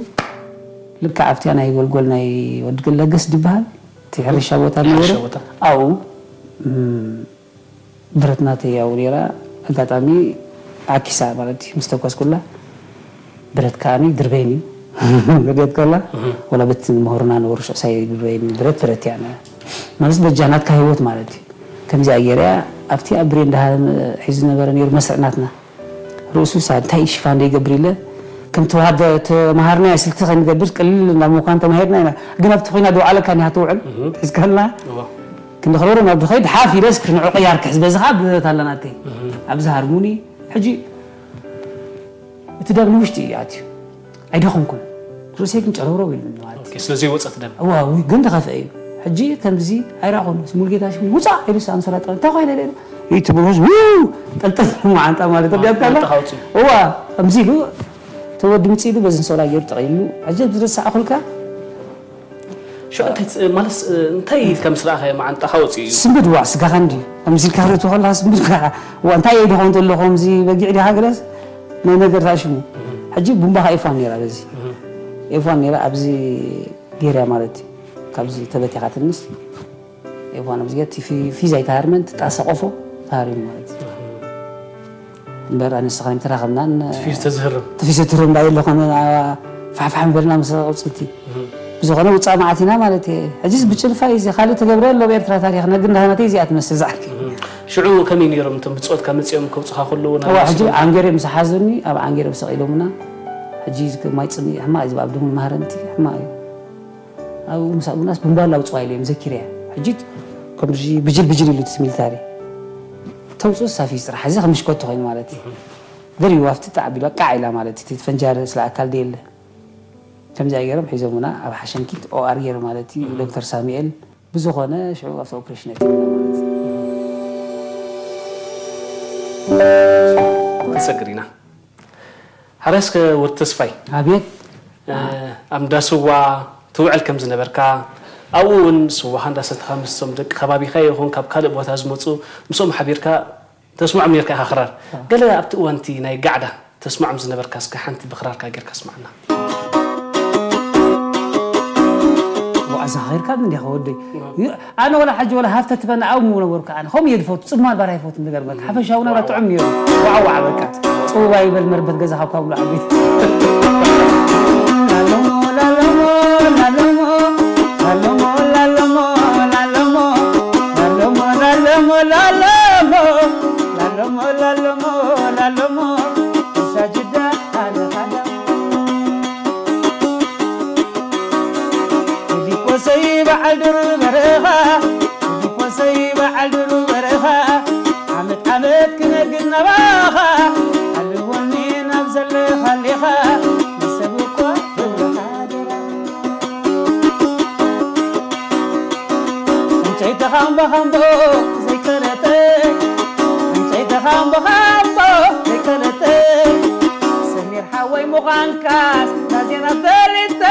ልክዕ ኣብቲያ ናይ ጎልጎል ናይ ወዲ ለገስ ዝበሃል፣ እቲ ሕርሻ ቦታ ነበረ። ሕርሻ ቦታ። ኣብኡ፣ እም፣ ብረት ናተይ ኣብኡ ነይራ። ኣጋጣሚ ዓኪሳ ማለት እዩ፣ ምስ ተኮስኩላ። ብረት ከኣኒ ድርበይን እዩ። ገዲት ከላ፣ እህ። ወላ በቲ ምህሩና ነበሩ፣ ሽዑ ሳይ ድርበይን፣ ብረት፣ ብረት እያ። ማለት በጃ ናትካ ህይወት ማለት እዩ። ከምዚኣ ገይረ እያ፣ ኣብቲ ኣብ ብሬን ደሃ ሒዙ ነበረ ነይሩ መስርዕ ናትና። ርእሱ ሳ-፣ እንታይ ሽፋን ደይገብር ኢለ፣ ከም ተዋሃደ-፣ ተመሃርናዮ ስልቲ ከንገብር ቅልል ናብ ምዃን ተማሂርና ኢና። ግን ኣብቲ ኮይና ደው ዓለካ እኒሃ ትውዕል፣ እህ። ሒዝካልና። እዋ። ክንዲ ከበሮ ናብ ድኸይድ ሓፍ ኢለስ ክንዑ ቀያር ክሕዝ በዚ ኸዓ ብረት ኣላ ናተይ። እህ። ኣብዚ ሃርሙኒ። ሕጂ እቲ ደም ንውሽጢ እዩ ኣትዩ። ኣይደኸምኩን። ርእሰይ ግን ጨረውረው ኢሉኒ ማለት እዩ። ኦኬ፣ ስለ ዘይወጸ እቲ ደም። እዋ፣ ዊ-፣ ግን ተኸፍአ እዩ። ሕጂ ከምዚ ኣይረኣኹን። ሙሉጌታ ሽሙ ውጻእ ኢሉስ ኣንሶላ ጥራይ። እንታይ ኮይነ ኢለ ኢሉ? ይትብሉስ፣ ው! ጠልጠል መዓንጣ ማለት እዩ። መዓንጣ ኣቢያትካ ኣላ? መዓንጣ ካውጽኡ። እዋ፣ ከምዚ ኢሉ ተወዲ ምጽእ ኢሉ በዚ ኣንሶላ ገይሩ ጠቕሊሉ። ሕጂ ዝረሳዕኹልካ ሽዑ እንታይ ትስ-፣ ማለት፣ እ፣ እንታይ ኢልካ ምስ ረኣኻዮ መዓንጣኻ ወፂኡ እዩ? ስንብድ ዋ፣ ስጋኻ እንድዩ። ከምዚ ኢልካ ክትእትዎ ከለኻ ስንብድ ዋ፣ እንታይ እየ ድኾን ተሎ፣ ከምዚ በጊዕ ዲኻ ገለስ ናይ ነገር ታሽሙ። ሕጂ ቡምባኻ ኤፋን ነይራ በዚ። እህ። ኤፋን ነይራ ኣብዚ ገይርያ ማለት እዩ። ካብዚ ተበቲኻ ትንስ ኤፋን ኣብዚ ገይር፣ እቲ ፊ-፣ ፊዝ ኣይተሃርመን፣ እቲ ጣሳ ቆፎ ተሃሪሙ ማለት እዩ። እምበር ኣነ ንስኻ ኣይምተራኸብናን። እቲ ፊዝ ተዝህርም። እቲ ፊዝ ተዝህርም እንዳየ ኣለኾነ፣ ፋሕፋሕ ምበልና ምስ ቀብጽቲ። እህ። ብዝኾነ ውጻእ መዓት ኢና ማለት እየ። ሕጂስ ብጭልፋ እዩ፣ እዚ ካልእ ተገብረ ኣሎ ኣብ ኤርትራ ታሪኽ፣ ነግር እንዳሃናተይ እዚኣ ትመስል ዛዕኪ። እህ። ሽዑ ከመይ ነይሮም እቶም ብጾትካ መጺኦም ከውጽኻ ከለዉ ናብ እዋ፣ ሕጂ ርእሶም? ዓንገር እዮም ዝሓዙኒ፣ ኣብ ዓንገር እዮም ሰቒሎምና። ሕጂ እዚ ማይ ጽምኢ ሕማቕ እዩ፣ እዚ ኣብ ደሙ ማህረምቲ ሕማቕ እዩ። ኣብኡ ምሳእ ጉናስ ብምባላ ውጽዋ ኢለ እዮም ዘኪረያ። ሕጂ ከምዚ ብጅል ብጅል ኢሉ እቲ ሚሊታሪ። ተውጽኡ ሳፊ ስራሕ፣ እዚ ከም ሽኮቶ ኮይኑ ማለት እዩ። ገሪቡ ኣብቲ ጣዕ ቢሉ ቃዕ ኢላ ማለት እቲ ፈንጃር ስለ ኣካል ደየለ። ከምዚኣ ገይሮም ሒዞምና ኣብ ሓሸንኪት ኦኣር ገይሩ ማለት እዩ። ዶክተር ሳሙኤል ብዝኾነ ሽዑ ኣብቲ ኦፕሬሽን ኣእቲሙና ማለት እዩ። ክንሰግር ኢና። ሓራይ እስከ ወዲ ተስፋይ፣ ኣቤት። እ፣ ኣብ እንዳ ስዋ ትውዕል ከም ዝነበርካ፣ ኣብኡ እውን ስዋኻ እንዳሰተኻ ምስቶም ደቂ ከባቢኻ ይኹን ካብ ካልእ ቦታ ዝመጹ ምስኦም ሓቢርካ ተስምዖም ነርካ ኢኻ ክራር። ኣዎ። ገለ ኣብቲ እዋን እቲ ናይ ጋዕዳ ተስምዖም ዝነበርካ እስከ ሓንቲ ብኽራርካ ጌርካ ስምዓና። ዋእ፣ ኣዛኺርካኒ እንዲኻ ወደይ። ኣዎ። ዩ-፣ ኣነ ወላ ሕጂ ወላ ሃፍተ ትበና ኣብ ምነበርኩ ኣነ ከምኡ እየ ዝፈቱ፣ ጽማር ባር ኣይፈቱን ዝገርመካ። ሓፈሻዊ ናብራ ጥዑም ነይሩ። ዋዕ ዋዕ በቃ። ጽውዋ ይበል መርበት ገዛ ካብ ካብሉ ዓበይቲ። በዓል ድሩ በረኻ፣ ንጎሰይ በዓል ድሩ በረኻ፣ ዓመት ዓመት ክነግድ ናባኻ፣ ኣለወኒ ናብ ዘለኻ ሌኻ፣ ንሰብ እኳ ክብረኻ ደራ። ዕንጨይቲ ኻምቦ ኻምቦ ዘይከለተ፣ ዕንጨይቲ ኻምቦ ኻምቦ ዘይከለተ፣ ሰሚር ሓወይ ምዃንካስ ናዜና ፈሊጠ፣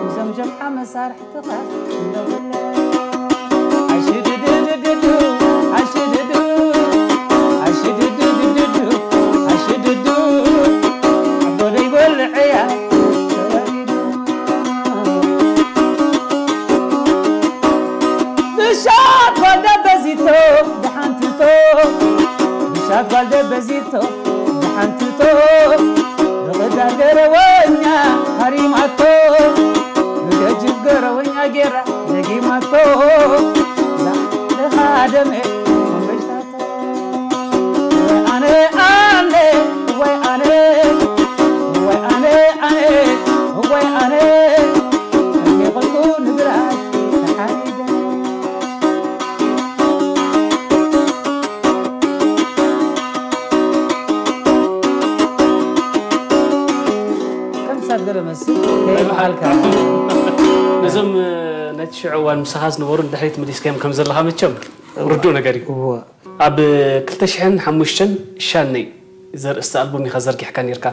ብዞም ጀምዓ መሳርሕትኻ እንደበለ። ኣሽድድድድዱ፣ ኣሽድዱ፣ ኣሽድድድድዱ፣ ኣሽድዱ፣ ኣቦ ዘይበልዕያ ተወሊዱ። ብሻት ጓል ደበዚቶ፣ ደሓንትቶ፣ ብሻት ጓል ደበዚቶ፣ ደሓንትቶ፣ ብቕዳ ገረወኛ ሃሪማቶ፣ ብደጅብ ገረወኛ ጌራ ደጊማቶ፣ ዛዕድኻ ደመ ኣንበሽታቶ። ወይ ኣነ ኣነ፣ ወይ ኣነ፣ ወይ ኣነ ኣነ፣ ወይ ኣነ፣ ከመይ ኾንኩ ንብራት ተሓሪደ። ከም ሳብ ገለ መስል እንታይ ከይበሃልካ። ነዞም ናይቲ ሽዑ እዋን ምሳኻ ዝነበሩ ንድሕሪት መሊስካዮም ከም ዘለኻ መቸም ርዱእ ነገር እዩ። እወ። ኣብ ክልተ ሽሕን ሓሙሽተን ሻነይ ዘርእስቲ ኣልቡም ኢኻ ዘርጊሕካ ነይርካ።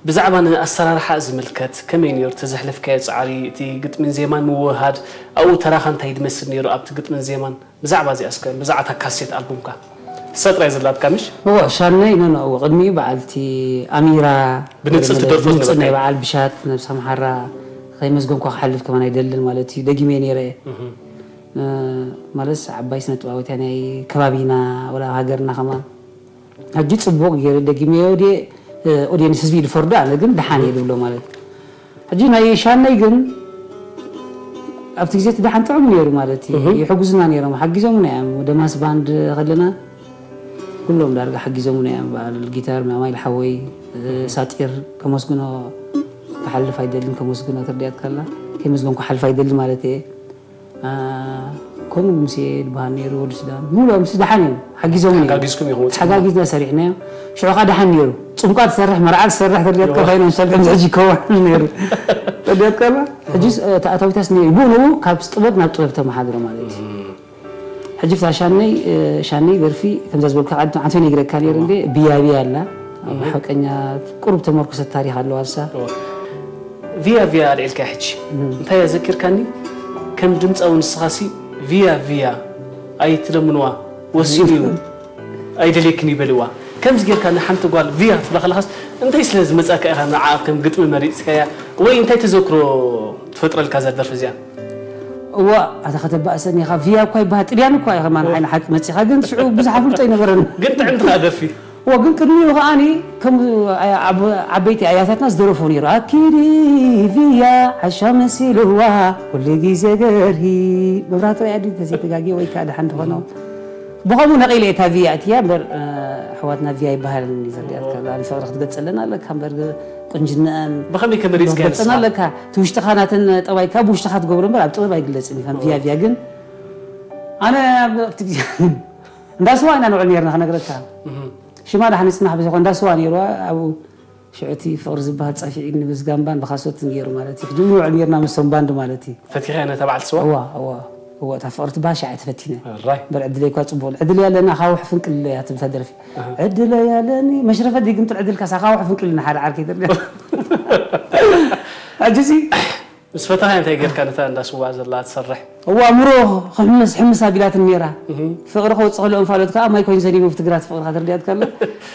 ብዛዕባ ንኣሰራርሓ ዝምልከት ከመይ ነይሩ እቲ ዘሕለፍካዮ ጻዕሪ፣ እቲ ግጥምን ዜማን ምውህሃድ፣ ኣብኡ ተራኻ እንታይ ዝመስል ነይሩ ኣብቲ ግጥምን ዜማን? ብዛዕባ እዚኣ እስከ፣ ብዛዕባ እታ ካሴት ኣልቡምካ እሳ ጥራይ ዘላትካ ምሽ? እወ፣ ሻነይ፣ ኖ፣ ኖ፣ እወ፣ ቅድሚኡ በዓልቲ ኣሚራ፣ ብንጽል ትደርፎ ብንጽል ዝነበርካ ናይ እዩ። በዓል ብሻት፣ ነብሰ ምሓራ፣ ከይመዝገንኳ ክሓልፍ ከማን ኣይደልን ማለት እዩ። ደጊመ ነይረ እየ። እህ። እ፣ ማለትስ ዓባይ ስነ ጥበባዊት እያ ናይ ከባቢና፣ ወላ ሃገርና ከማን። ሕጂ ጽቡቕ ገይረ ደጊመዮ ድየ፣ እ፣ ኦድየንስ ህዝቢ እዩ ዝፈርዶ፣ ኣነ ግን ደሓን እየ ዝብሎ ማለት። ሕጂ ናይ ሻነይ ግን ኣብቲ ግዜ እቲ ደሓን ጥዑም ነይሩ ማለት እዩ። እህ። ይሕጉዝና ነይሮም፣ ሓጊዞምና እዮም። ደማስ ባንድ ከለና ኩሎም ዳርጋ ሓጊዞምና እዮም። በዓል ጊታር ማማይ ሓወይ፣ እ፣ ሳጢር ከመስግኖ ክሓልፍ ኣይደልን፣ ከመስግኖ ትርድያት ከላ ከይመስገንኩ ክሓልፍ ኣይደልን ማለት እየ። አ፣ ከምኡ ሙሴ ዝበሃል ነይሩ፣ ወዲ ሱዳን። ሙሉ ምስ ደሓን እዮም፣ ሓጊዞም እዮም። ሓጋጊዝኩም ኢኹም ወፂኹም። ሓጋጊዝና ሰሪሕናዮ። ሽዑ ኸዓ ደሓን ነይሩ። ጽምቋ ትሰርሕ፣ መርዓ ትሰርሕ፣ ተድልየትካ እዋ። ፋይናንሻል ከምዚ ሕጂ ይከውን ነይሩ። ተድልየትካ እዋ። ሕጂ፣ እ፣ ተኣታዊታስ ነይሩ። ብኡ ንኡ ካብ ጥበብ ናብ ጥበብ ተመሓድሮ ማለት እዩ። እም። ሕጂ ፍታ ሻነይ፣ እ፣ ሻነይ ደርፊ፣ ከምዛ ዝበልካ፣ ዓዲ ዓንተ ነጊረካ ነይሩ እዋ። እንዴ? ብያ ብያ ኣላ። ኣብ እም። ሓቀኛ ቁሩብ ተመርኩሰት ታሪኽ ኣለዋ እሳ። እዋ። ቪያ ቪያ ኣልዒልካ ሕጂ። እም። እንታይ እያ ዘኪርካኒ? ከም ድምጻዊ ንስኻሲ ቪያ ቪያ ኣይትለምንዋ፣ ወሲኑ እዩ፣ እም። ኣይደልየክን ይበልዋ። ከምዚ ጌርካ ንሓንቲ ጓል ቪያ ትብላ ከለኻስ እንታይ ስለ ዝመጻካ ኢኻ ንዓ ከም ግጥሚ መሪጽካያ? ወይ እንታይ ተዘክሮ ትፈጥረልካ እዛ ደርፊ እዚኣ? እዋ፣ ኣታ ከተባእሰኒ ኢኻ፣ ቪያ እኳ ይበሃል፣ ጥልያን እኳ እዩ ከማን እዋ። ሓይሊ ሓቂ መጺኻ፣ ግን ሽዑ ብዙሕ ኣፍልጦ ኣይነበረን። ግን ጥዕምቲ ኸኣ ደርፊ። እዎ፣ ግን ቅድሚኡ ከኣኒ ከም ኣያ-፣ ዓብ-፣ ዓበይቲ ኣያታትና ዝደረፎ ነይሩ። ኣኪዲ ቪያ ዓሻ መሲልዋ፣ ኩሉ ግዜ ገርሂ። መብራህቱ ራእያ ድዩ ተዘይተጋግየ ወይ ከኣ ደሓን ትኾኖ። ብኸምኡ ነቒለ እየ እታ ቪያ እትያ እምበር፣ እ፣ ኣሕዋትና ቪያ ይበሃልን እዩ ዘርድኣት ከላ። ንፍቕሪ ክትገልጸለን ኣለካ እምበር፣ ቁንጅንኣን ብኸመይ ከመሪጽካየን ክትገልጸን ንስኻ? ኣለካ። እቲ ውሽጥኻ ናተን ጠባይካ ብውሽጥኻ ትገብሮ እምበር ኣብ ጥበብ ኣይግለጽን እዩ። ከም ቪያ ቪያ ግን ኣነ ኣብ-፣ ኣብቲ ግዜ እንዳ ስዋ ኢና ንውዕል ነርና ክነግረካ። እህ። ሽማ ደሓን ይጽናሕ ብዝኾን እንዳ ስዋ ነይርዋ ኣብኡ ሽዑ እቲ ፍቕሪ ዝበሃል ጻፊዒ ንብዝጋምባን ብኻሶትን ገይሩ ማለት እዩ። ሕጂ እውን ውዕል ጌርና ምስቶም ባንድ ማለት እዩ። ፈቲኻያ ነታ በዓልቲ ስዋ? እዋ፣ እዋ፣ እዋ፣ እታ ፍቕሪ ትበሃል ሽዓ እየ ተፈቲነ። ራይ። እምበር ዕድለይ እኳ ጽቡቕ። ዕድለይ ኣለኒ፣ ኣኻውሕ ፍንቅል እያ ትብል እታ ደርፊ። ኣሃ። ዕድለይ ኣለኒ፣ መሽረፈት ደይ ግምጥል ዕድልካስ ኣኻውሕ ፍንቅል እያ ሓዳ ዓርከይ ትብል። ሕጂሲ ምስ ፈታኻ እንታይ ጌርካ ነታ እንዳ ስዋ ዘላ ትሰርሕ? እዋ፣ እምሮ ክሕምስ፣ ሕምስ ኣቢላትኒ ነይራ። እህ። ፍቕሪ ከውጽእ ከሎ እንፋሎት ከኣ ማይ ኮይኑ ዘሊሙ ኣብቲ ግራት ፍቕርኻ ተረዲኣትካ ኣሎ።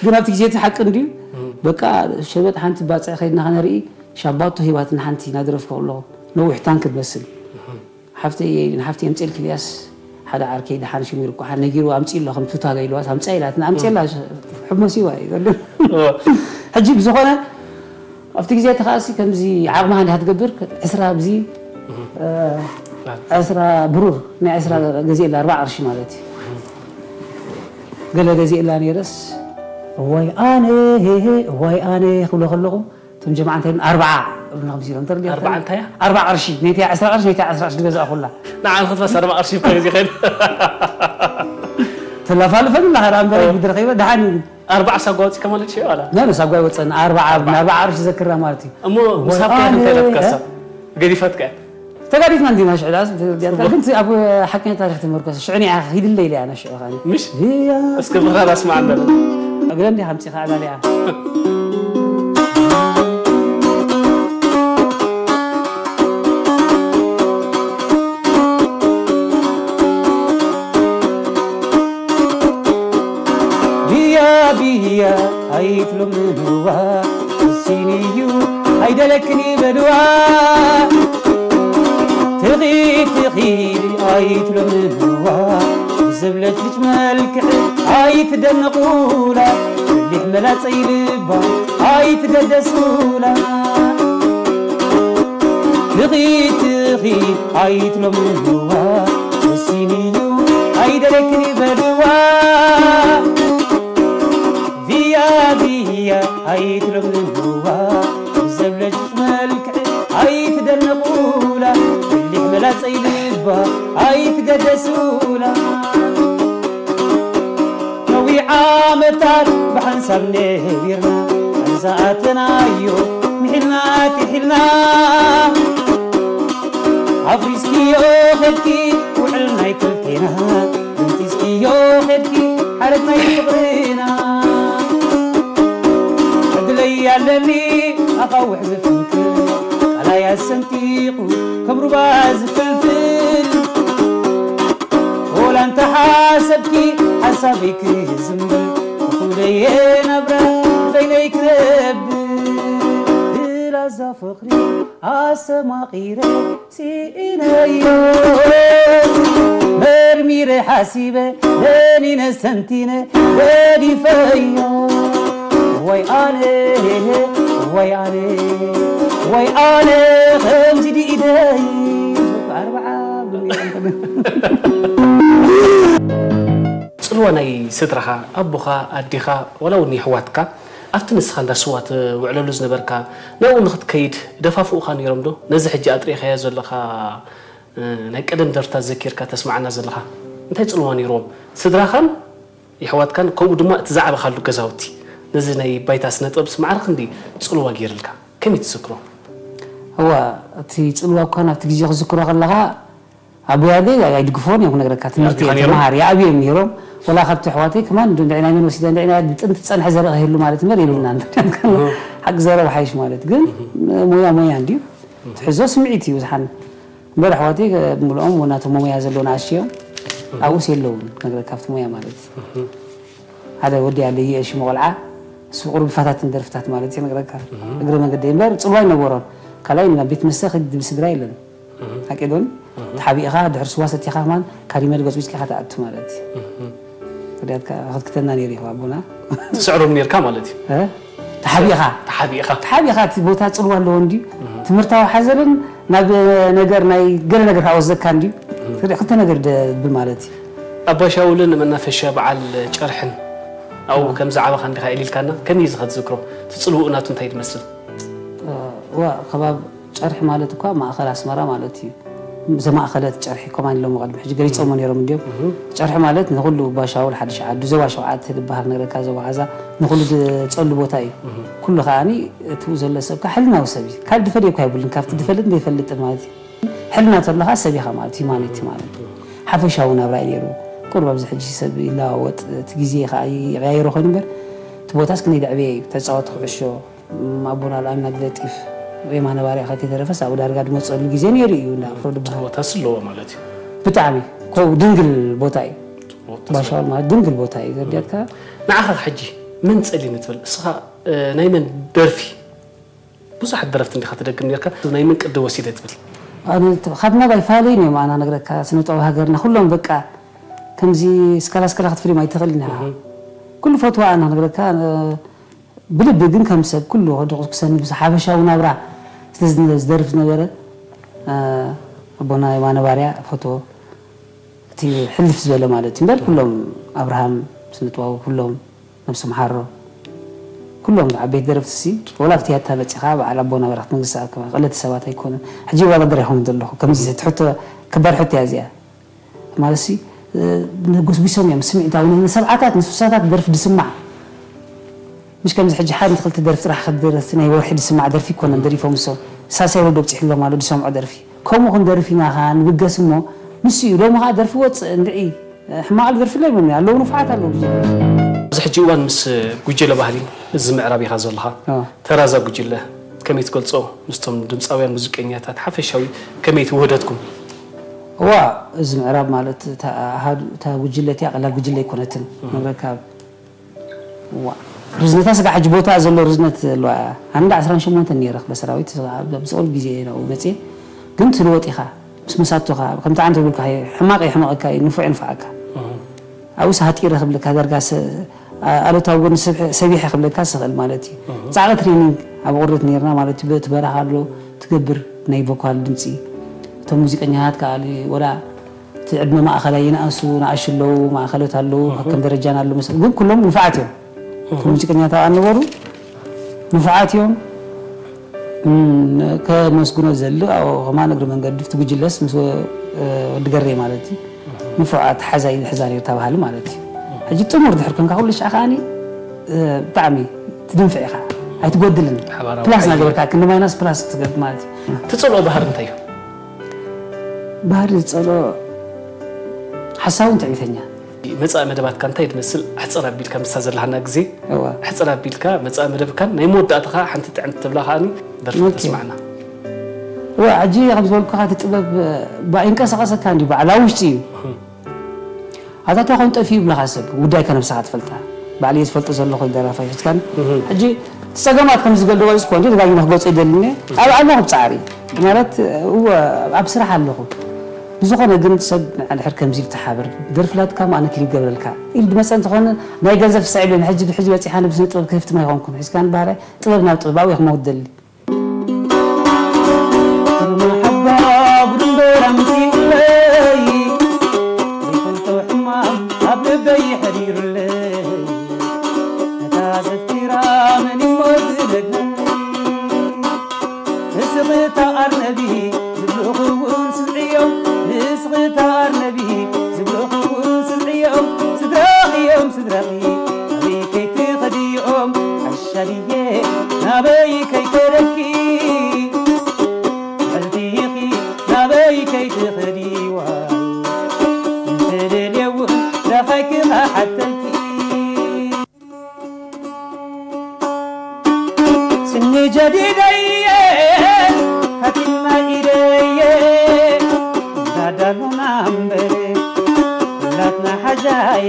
ግን ኣብቲ ግዜ እቲ ሓቂ እንድዩ። እህ። በቃ፣ ሸበጥ ሓንቲ ባጽዕ ከይድና ከነርኢ፣ ሻባቶ ሂባትኒ ሓንቲ እናደረፍኩ ከለኹ፣ ነዊሕ ታንክ ትመስል። እህ። ሓፍተይ፣ ንሓፍተይ ኣምጽኤልኪ ኢልያስ፣ ሓደ ዓርከይ ደሓን ሽሙ ይርቋሓ ነጊሩ ኣምጽእ ኣሎ፣ ከም ቱታ ገይልዋስ ኣምጽኣ ኢላትና፣ ኣምጽኤላ፣ እህ። ሕሞስ ይዋ እዩ። እዎ። ሕጂ ብዝኾነ፣ ኣብቲ ግዜ እቲ ኸኣሲ ከምዚ ዓቕምኻ እንዲኻ ትገብር፣ ዕስራ ኣብዚ፣ እህ። እ፣ ዕስራ ብሩር፣ ናይ ዕስራ ገዚኤላ፣ ኣርባዓ ቅርሺ ማለት እዩ። ገለ ገዚኤላ ነይረስ፣ እዋይ ኣነ፣ እዋይ ኣነ ክብሎ ከለኹ፣ እቶም ጀማዓ እንታይ ኢሎም፣ ኣርባዓ እብልና ከምዚ ኢሎም፣ ተረዲእካ? ኣርባዓ እንታይ እያ? ኣርባዓ ቅርሺ፣ ነቲ ዕስራ ቅርሺ፣ ነቲ ዕስራ ቅርሺ ዝገዛእኹላ። ንዓ ንኽትፈስ ኣርባ ቅርሺ ብካ ግዜ ኸይድ ተላፋልፈን ኣለኻ ደኣ እምበር ብድረኸይበ ደሓን እዩ። ኣርባዓ ሳጓ ወፂእካ ማለት ሽዑ ዋላ? ኖ፣ ኖ፣ ሳጓ ኣይወፀን። ኣርባዓ፣ ኣርባዓ ቅርሺ ዘክራ ማለት እዩ። እሞ ምሳብ ከ እንታይ ኢላትካ እሳ? ገዲፋትካ እያ? ተጋዲፍና እንዲና ሽዑ ደኣ፣ ግን ኣብ ሓቀኛ ታሪኽ ተመርኮሰ። ሽዑ ንዓ ኺድለይ ኢለ ኣነ ሽዑ ኸኣ። ምሽ? እያ። እስኪ ብኻል ኣስማዕ እንበል። እግረ እንዲኻ ኣምፂኻ ዕላልያ። ብያ ብያ ኣይትሎምንዋ፣ እሲንዩ ኣይደለክን ይበልዋ። ትኺድ ትኺድ ኣይትሎምንዋ፣ ብዘብለጭልጭ መልክዕ ኣይትደነቑላ። በሊሕ መላጸይ ልባ ኣይትገደሱላ። ትኺድ ትኺድ ኣይትሎምንዋ፣ እሲንዩ ኣይደለክን ይበልዋ። ቪያ ቪያ ኣይትለምልምዋ፣ ብዘብለጭ መልክዕ ኣይትደነቑላ። ብሊሕ መላጸይ ልባ ኣይትገደሱላ። ነዊሕ ዓመታት ብሓንሳብ ነቢርና፣ ከምዛ ኣተናዮ ምሒልና ጥሒልና። ኣፍሪስክዮ ኸድኪ ውዕል ናይ ክልቴና፣ ገንጢስክዮ ኸድኪ ሓረግ ናይ ፍቕርና። ዕድለይ ኣለኒ ኣኻውሕ ዝፍንክል፣ ቃላይ ኣሰንጢቑ ከም ሩባ ዝፍልፍል። ወላ እንተሓሰብኪ ሓሳበይ ክዝምብል፣ ብኹንደየ ናብራ በይነይ ክነብር። ብላዛ ፍቕሪ ኣስተማቒረ ስኢነዮ፣ መርሚረ ሓሲበ ደኒነ ሰንቲነ ገዲፈዮ። ወይ ኣነ፣ ወይ ኣነ፣ ወይ ኣነ ከምዚ ድኢደይ። ኣርብዓ ብሚእቲ። ጽልዋ ናይ ስድራኻ፣ ኣቦኻ፣ ኣዴኻ፣ ዋላ እውን የሕዋትካ ኣብቲ ንስኻ እንዳ ስዋ ትውዕለሉ ዝነበርካ ናብኡ ንኽትከይድ ደፋፍኡኻ ነይሮም ዶ? ነዚ ሕጂ ኣጥሪእኻዮ ዘለኻ፣ እ፣ ናይ ቀደም ደርፍታት ዘኪርካ ተስምዓና ዘለኻ እንታይ ጽልዋ ነይርዎም? ስድራኻን የሕዋትካን ከምኡ ድማ እቲ ዝዓበኻሉ ገዛውቲ ነዚ ናይ ባይታ ስነ ጥበብስ ማዕረ ክንደይ ጽልዋ ገይርልካ? ከመይ ትዝክሮ? እዋ፣ እቲ ጽልዋ እኳ ናብቲ ግዜ ክዝክሮ ከለኻ ኣቦይ ኣደይ ኣይድግፎን እዮም ክነግረካ። ትምህርቲ ይኣብዩኻ እዮም ነይሮም? ተምሃር ይኣብዮም ነይሮም። ወላ ካብቲ ኣሕዋተይ ከማን እንዶ እንድዒ ናይ መን ወሲዳ እንድዒ ናይ ብጥንቲ ዝጸንሐ ዘርኢ ከህሉ ማለት እምበር የብልናን። እህ። ሓቂ ዘረባ ሓይሽ ማለት ግን እህ። ሞያ ሞያ እንድዩ። እህ። ትሕዞ ስምዒት እዩ ዝሓን። እምበር ኣሕዋተይ ብምልኦም ናቶም ሞያ ዘለዎ ንኣሽቱ እዮም። እህ። ኣብኡስ የለውን ክነግረካ ኣብቲ ሞያ ማለት። እህ። ሓደ ወዲ ኣለ ይእየ ሽሙ ቆልዓ፣ እሱ ቁሩብ ዝፈታትን ደርፍታት ማለት እዩ ክነግረካ። እህ። እግረ መንገደይ እምበር ጽልዋ ኣይነበሮን። ካልኣይ ናብ ቤት መስተ ክድ ዝብል ስድራ የለን። እህ። ሓቂ ዶን? እህ። ተሓቢእኻ ድሕሪ ስዋ ሰቲኻ ከማን ካሪመል ገጽ ዊስኪ ኢኻ ትኣቱ ማለት እዩ። እህ። ወዲያትካ ክትክተና ነይሩ ኢኹ ኣቦና። ትስዕሮም ነይርካ ማለት እዩ። እ? ተሓቢእኻ። ተሓቢእኻ። ተሓቢእኻ እቲ ቦታ ጽልዋ ኣለዎ እንድዩ። እህ። ትምህርታዊ ሓዘልን ናብ ነገር ናይ ገለ ነገር ክወስደካ እንድዩ። እህ። ክልተ ነገር ደ-፣ ድብል ማለት እዩ። ኣባ ሻውልን መናፈሻ በዓል ጨርሕን ኣብኡ እህ። ከም ዝዓበኻ እንዲኻ ኢልልካና፣ ከመይ እዩ ዝኸ ትዝክሮ? እቲ ጽልውኡ ናቱ እንታይ ትመስል? ዋ፣ ከባብ ጨርሒ ማለት እኳ ማእኸል ኣስመራ ማለት እዩ። ዘማእኸለት ጨርሒ ኮማን ኢሎሞ ቅድሚ ሕጂ ገሊጾሞ ነይሮም እንድዮም። እህ። ጨርሒ ማለት ንኹሉ ባሻውል ሓድሽ ዓዱ ዞባ ሸውዓተ ዝበሃል ነግረካ ዞባ ዓዛ ንኹሉ ዝጸሉ ቦታ እዩ። እህ። ኩሉ ከኣኒ እትኡ ዘሎ ሰብ ከኣ ሕልናዊ ሰብ እዩ። ካልእ ድፈልዮ እኳ የብሉን። ካብቲ ድፈልጥ ዘይፈልጥ ማለት እዩ። ሕልና ተለኻ ሰብ ኢኻ ማለት ሂማኖቲ ማለት እዩ። ሓፈሻዊ ናብራ እዩ ነይሩ። ቁሩብ ኣብዚ ሕጂ ሰብ ይለዋወጥ፣ እቲ ግዜ ከኣ ይቐያየሮ ኮይኑ እምበር፣ እቲ ቦታስ ክንደይ ደዕበየ እዩ። ተጻወቲ ኩዕሾ፣ ኣቦና ኣልኣሚን ዓብደለጢፍ፣ የማነ ባርያ ከይተረፈስ ኣብኡ ዳርጋ ዝመጸሉ ግዜ ነይሩ እዩ። እንዳ ኣፍሮ ዝበሃል። ቦታስ ኣለዎ ማለት እዩ። ብጣዕሚ ከምኡ ድንግል ቦታ እዩ። ጽቡቕ ቦታ ባሻውል ማለት ድንግል ቦታ እዩ። ዘርዲያትካ ንዓኻ ሕጂ መን ጸሊኒ ትብል? እስኻ፣ እ፣ ናይ መን ደርፊ? ብዙሓት ደረፍቲ እንዲኻ ትደግም ነርካ። ናይ መን ቅዲ ወሲደ ትብል? ኣነ፣ ካብ ናባይ ፋለይን እዮም ኣና ነግረካ፣ ስነ ጥበብ ሃገርና ኩሎም በቃ ከምዚ ስካላ ስካላ ክትፍልዮም ኣይትኽእልን ኢኻ። እህ። ኩሉ ፈትዋ ኣና ነግረካ፣ እ፣ ብልቢ ግን ከም ሰብ ኩሉ ከድቑስ ክሰኒ ብዛ ሓበሻዊ ናብራ ስለ ዝነ-፣ ዝደርፍ ዝነበረ፣ እ፣ ኣቦና የማነ ባርያ ፈትዎ። እቲ ሕልፍ ዝበለ ማለት እዩ እምበር፣ ኩሎም ኣብርሃም ስነጥበባዊ ኩሎም ነብሶም ሓሮ። ኩሎም ዓበይቲ ደረፍትሲ፣ ወላ ኣብቲ ያታ መጺኻ በዓል ኣቦና በረኸት መንግስቲ ኣብ ከማን ቀለልቲ ሰባት ኣይኮኑን። ሕጂ ይወዳደር ኣይኮን ዘለኹ። ከምዚ ትሕቶ፣ ከባድ ሕቶ እያ እዚኣ። ማለት ሲ፣ እ፣ ንጎስጒሶም እዮም። ስምዒታዊ፣ ንሰብዓታት፣ ንስሳታት ደርፊ ድስማዕ። ምሽ ከምዚ ሕጂ ሓደ ክልተ ደርፊ ጥራሕ ክደረፍቲ ናይ ወርሒ ድስማዕ ደርፊ ይኮነን ደሪፎም እሶም። ሳልሳይ ወዲ ኣብጺሑ ኣሎ ማለት ድሰምዖ ደርፊ። ከምኡ ክንደርፍ ኢና ኸዓ ንብገስ እሞ፣ ንሱ እዩ። ሎሚ ኸዓ ደርፊ ወጽእ እንድዒ። ሕማቕ ደርፊ ላይ ምን ያለው ንፉዓት ኣለዉ ብጀ። ኣብዚ ሕጂ እዋን ምስ ጉጀለ ባህሊ እዚ ምዕራብ ኢኻ ዘለኻ። ኣዎ። ተራዛ ጉጅለ ከመይ ትገልጾ? ምስቶም ድምፃውያን ሙዚቀኛታት ሓፈሻዊ ከመይ ትውህደትኩም? እዋ፣ እዚ ምዕራብ ማለት እታ ኣሃዱ፣ እታ ጉጅለ እቲኣ ቀላል ጉጅለ ኣይኮነትን። እህ። መብረካ እዋ። ርዝነታ ስጋ ሕጂ ቦታ ዘሎ ርዝነት ኣለዋ። ኣነ እንዳ ዓሰርተ ሸሞንተ ነይረ ክለ ሰራዊት፣ ኣብ ዝቕርብ ግዜ እየ ናብኡ መፅየ። ግን ትልወጥ ኢኻ። ምስ መሳቶኻ፣ ከምቲ ኣንተ ብልካ፣ ሕማቕ የሕመቐካ እዩ፣ ንፉዕ የንፍዓካ። እህ። ኣብኡ ሰሃጢረ ክብለካ፣ ዳርጋ ሰ-፣ ኣ-፣ ኣሉታዊ ጎኒ ሰብ-፣ ሰቢሐ ክብለካ ዝኽእል ማለት እዩ። እህ። ጻዕቂ ትሬኒንግ ኣብ ቁርት ነይርና ማለት እዩ። በቲ በረኻ ኣሎ ትገብር ናይ ቮካል ድምጺ። እቶም ሙዚቀኛታት ከኣ ወላ እቲ ዕድመ ማእኸላይ ይንኣሱ፣ ንኣሽቱ ኣለዉ፣ ማእኸሎት ኣለዉ፣ እህ። ከም ደረጃና ኣለዉ መሰል። ግን ኩሎም ንፉዓት እዮም። እህ። እቶም ሙዚቀኛታት ኣነበሩ ንፉዓት እዮም። እም፣ ከመስግኖ ዘሉ፣ ኣብኡ ከማን እግሪ መንገዲ እቲ ጉጅለስ ምስ ወ-፣ እ፣ ወዲ ገሬ ማለት እዩ። ንፉዓት ሓዛይ ሕዛ ነይሩ ተባሃሉ ማለት እዩ። ሕጂ ጥሙር ድሕር ኮንካ ኩሉ ሻዕ ከኣኒ፣ እ፣ ብጣዕሚ ትድንፍዕ ኢኻ። ኣይትጎድልን። ሓባራዊ ፕላስ ሓይሊ። እናገበርካ ክንዲ ማይናስ ፕላስ ትገብር ማለት እዩ። ትጸልኦ ባህሪ እንታይ እዩ? ባህሪ ዝጸልኦ ሓሳውን ትዕቢተኛ። መጻኢ መደባትካ እንታይ ትመስል? ኣሕጽር ኣቢልካ ምስታ ዘለሃና ግዜ፣ እዋ። ኣሕጽር ኣቢልካ መጻኢ መደብካን ናይ መወዳእታኻ ሓንቲ ጥዕምቲ ትብላ ከኣኒ ደርፊ ኦኬ። ተስማዕና። እዋ፣ ሕጂ ከም ዝበልኩኻ እቲ ጥበብ፣ እ፣ ባ-፣ ይንቀሳቐሰካ እንዲ በዓል ኣብ ውሽጢ እዩ። እህ። ኣታታ ኾን ጠፊኡ ይብለኻ ሰብ፣ ጉዳይካ ነብስኻ ትፈልጣ። ባዕሊ እየ ዝፈልጦ ዘለኹ ደራፋይ ሒዝካን። እህ። ሕጂ እቲ ጸገማት ከም ዝገልደወ ዝኮን ደጋጊመ ክገልጾ ይደልን እየ። ኣብ ኣለኹ ብጻዕሪ። ማለት፣ እወ፣ ኣብ ስራሕ ኣለኹ። ብዝኾነ ግን ሰብ ንዓድሕር ከምዚ ኢሉ ተሓብር። ደርፍላትካ ማእነ ክሊፕ ገብረልካ። ኢል ድመጸ እንተኾነ ናይ ገንዘብ ፍሳዕ ይብለኒ። ሕጂ ብሕጂ በጺሓ ንብስነ ጥበብ ክህፍትም ኣይኮንኩን። ሒዝካን ባህረ ጥበብ ናብ ጥበብ ኣብኡ ክመውት ደሊ። መሓባ ጉድንበር ኣምጺኡለይ፣ ዘይፈልጦ ሕማም ኣብ ልበይ የሕዲሩለይ። ነታ ዘፍቂራ መን እሞ ዝነግረኒ? እስኺ እታ ኣርነቢ ዝብልኹ እውን ስምዕዮ፣ እስኺ እታ ኣርነቢ ዝብልኹ እውን ስምዕዮ፣ ስድራኺ እዮም ስድራኺ፣ ኣበይ ከይትኸዲ እዮም ሓሻ ድየ ናበይ ከይከደኪ፣ ሕልፊኺ ናበይ ከይትኸዲ ዋይ፣ እንተደልየ እውን ዳኻይ ክሓተልኪ። ስኒ ጀዲደየ፣ ካቲና ኢደየ፣ እንዳዳሉና እምበር፣ ኩላትና ሓጃየ፣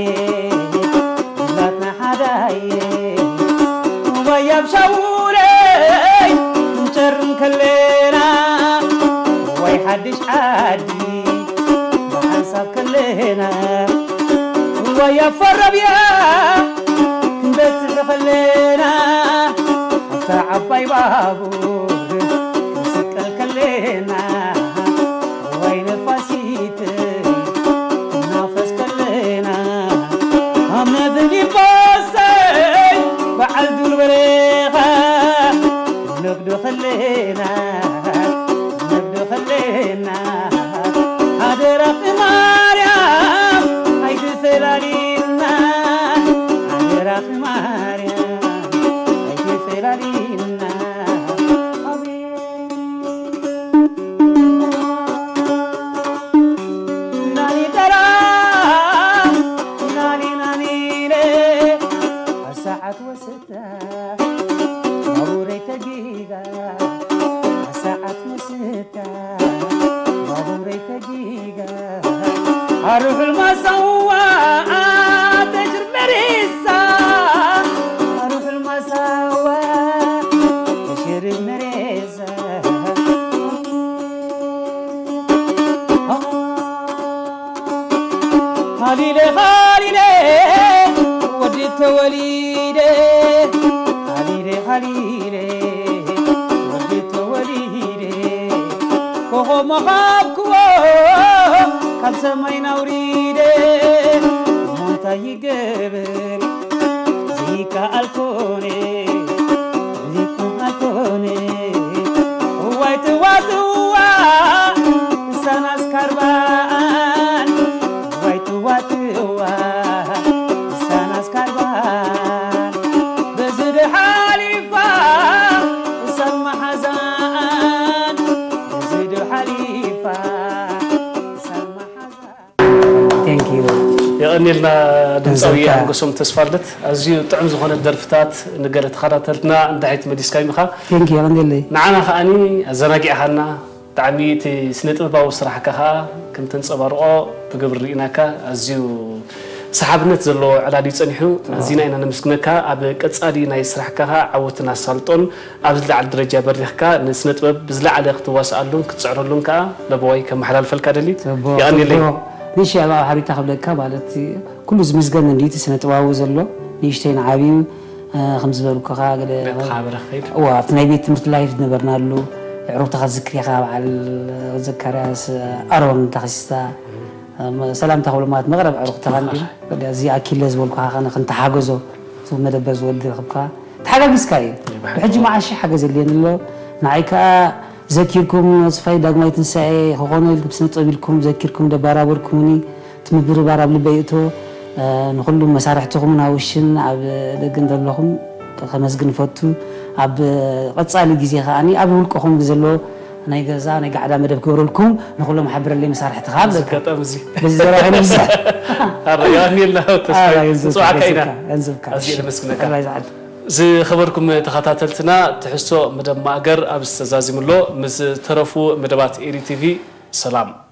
ኩላትና ሓዳየ። እዋይ ኣብ ሻውረይ ክንጨር እንከለና፣ እዋይ ሓድሽ ዓዲ ብሓንሳብ ከለና፣ እዋይ ኣብ ፈረብያ ክንበጽሕ ከለና፣ ኣብታ ዓባይ ባቡር ክንስቀል ከለና፣ እዋይ ነፋሲት ክናፈስ ከለና፣ ኣብ ነብሊባሰይ በዓል ዱር በረኻ ነግዶ ከለና፣ ነግዶ ከለና፣ ኣደራኺ ማርያም ኣይትፈላሊና፣ ኣደራኺ ማርያም ኣይትፈላሊና። ኣቤት ናኒ ጠራ፣ ናኒ ናኒ ለ፣ ኣብ ሰዓት ወስዳ ባቡረይ ተጊጋ፣ ኣብ ሰዓት ምስታ ባቡረይ ተጊጋ፣ ኣሩሑል ማሳዋ ተሽር መሬሳ፣ ኣሩሑል ማሳዋ ተሽር መሬሳ። ሃሊለ ሃሊለ ወዲ ተወሊደ፣ ሃሊለ ሃሊለ ወዲ ተወሊደ፣ ኮኾብ መኻብክዎ ካብ ሰማይ ናውሪደ፣ እሞ እንታይ ይገብር ዘይከኣል ኮነ። ዋይ ትዋትዋ ሳናስ ካርባን ዋይ ትዋትዋ ሳናስ ካርባን በዚ ድሓሊፋ ሳብ መሓዛን በዚ ድሓሊፋ ሳብ መሓዛን Thank you። የቐኒልና ድምፃዊ ተዘካ። ኣንገሶም ተስፋልደት። ኣዝዩ ጥዑም ዝኾነ ደርፍታት ንገለ ተኸታተልትና እንድሕር መሊስካዮም ኢኻ። Thank you። የቐኒለይ። ንዓና ከዓኒ ኣዘናጊዕኻና። ብጣዕሚ እቲ ስነ ጥበባዊ ስራሕካ ከዓ ከም ተንፀባርቆ ብግብሪ ርኢናካ። ኣዝዩ ሰሓብነት ዘለዎ ዕላል እዩ ፀኒሑ። ኣዚና ኢና ነመስግነካ። ኣብ ቀፃሊ ናይ ስራሕካ ከዓ ዓወትን ኣሳልጦን ኣብ ዝለዓለ ደረጃ በሪኽካ ንስነ ጥበብ ብዝለዓለ ክትዋስኣሉን ክትፅዕረሉን ከዓ ለበዋይ ከመሓላልፈልካ ደሊ። ጽቡቅ፣ የቐኒለይ። ጽቡቅ። ንእሽተይ ኣብ ሓሪታ ክብለካ ማለት ኩሉ ዝምስገን እንዲ እቲ ስነ ጥበባዊ ዘሎ ንእሽተይ ንዓብዩ ከም ዝበልኩኻ ገለ ተኻበረ ክኸይድ። እዋ ኣብቲ ናይ ቤት ትምህርቲ ላይፍ ዝነበርናሉ ዕሩኽትኻ ዝክር ኢኻ በዓል ዘካርያስ ኣሮን ታኽሲስታ ሰላምታ ክብሎ ማለት መቕረብ ዕሩኽትኻ እንዲ እዚ ኣኪለ ዝበልኩኻ ከነ ክንተሓገዞ እቲ መደበር ዝወዲ ረኽብካ ተሓጋጊዝካ እዩ። ብሕጂ መዓሽ ሓገዝ የድልየኒ ኣሎ። ንዓይ ከዓ ዘኪርኩም ስፋይ ዳግማይ ትንሳኤ ክኾኖ ኢልኩም ስነ ጥበብ ኢልኩም ዘኪርኩም ደባራበርኩምኒ። እቲ ምብርባር ኣብ ልበይ ይእቶ። ንኹሉም መሳርሕትኹምን ኣብ ውሽን ኣብ ደገን ዘለኹም ከመስግን እፈቱ። ኣብ ቀጻሊ ግዜ ከዓኒ ኣብ ውልቅኹም ዘሎ ናይ ገዛ ናይ ጋዕዳ መደብ ክበረልኩም ንኹሎም ሓብረለይ መሳርሕትኻ ኣለካ። ኣጋጣሚ እዚ በዚ ዘረባ ንብዝሕ ኣረጋኒልና ተስፋ ኣረ፣ ገንዘብካ፣ ንፅዋዕካ ኢና ገንዘብካ፣ ገንዘብካ። ኣዝየ ነመስግነካ። ኣረ፣ ይዝዓል። ዝኸበርኩም ተኸታተልትና ትሕዝቶ መደብ ማእገር ኣብዚ ተዛዚሙ ኣሎ። ምስ ተረፉ መደባት ኤሪ ቲቪ ሰላም።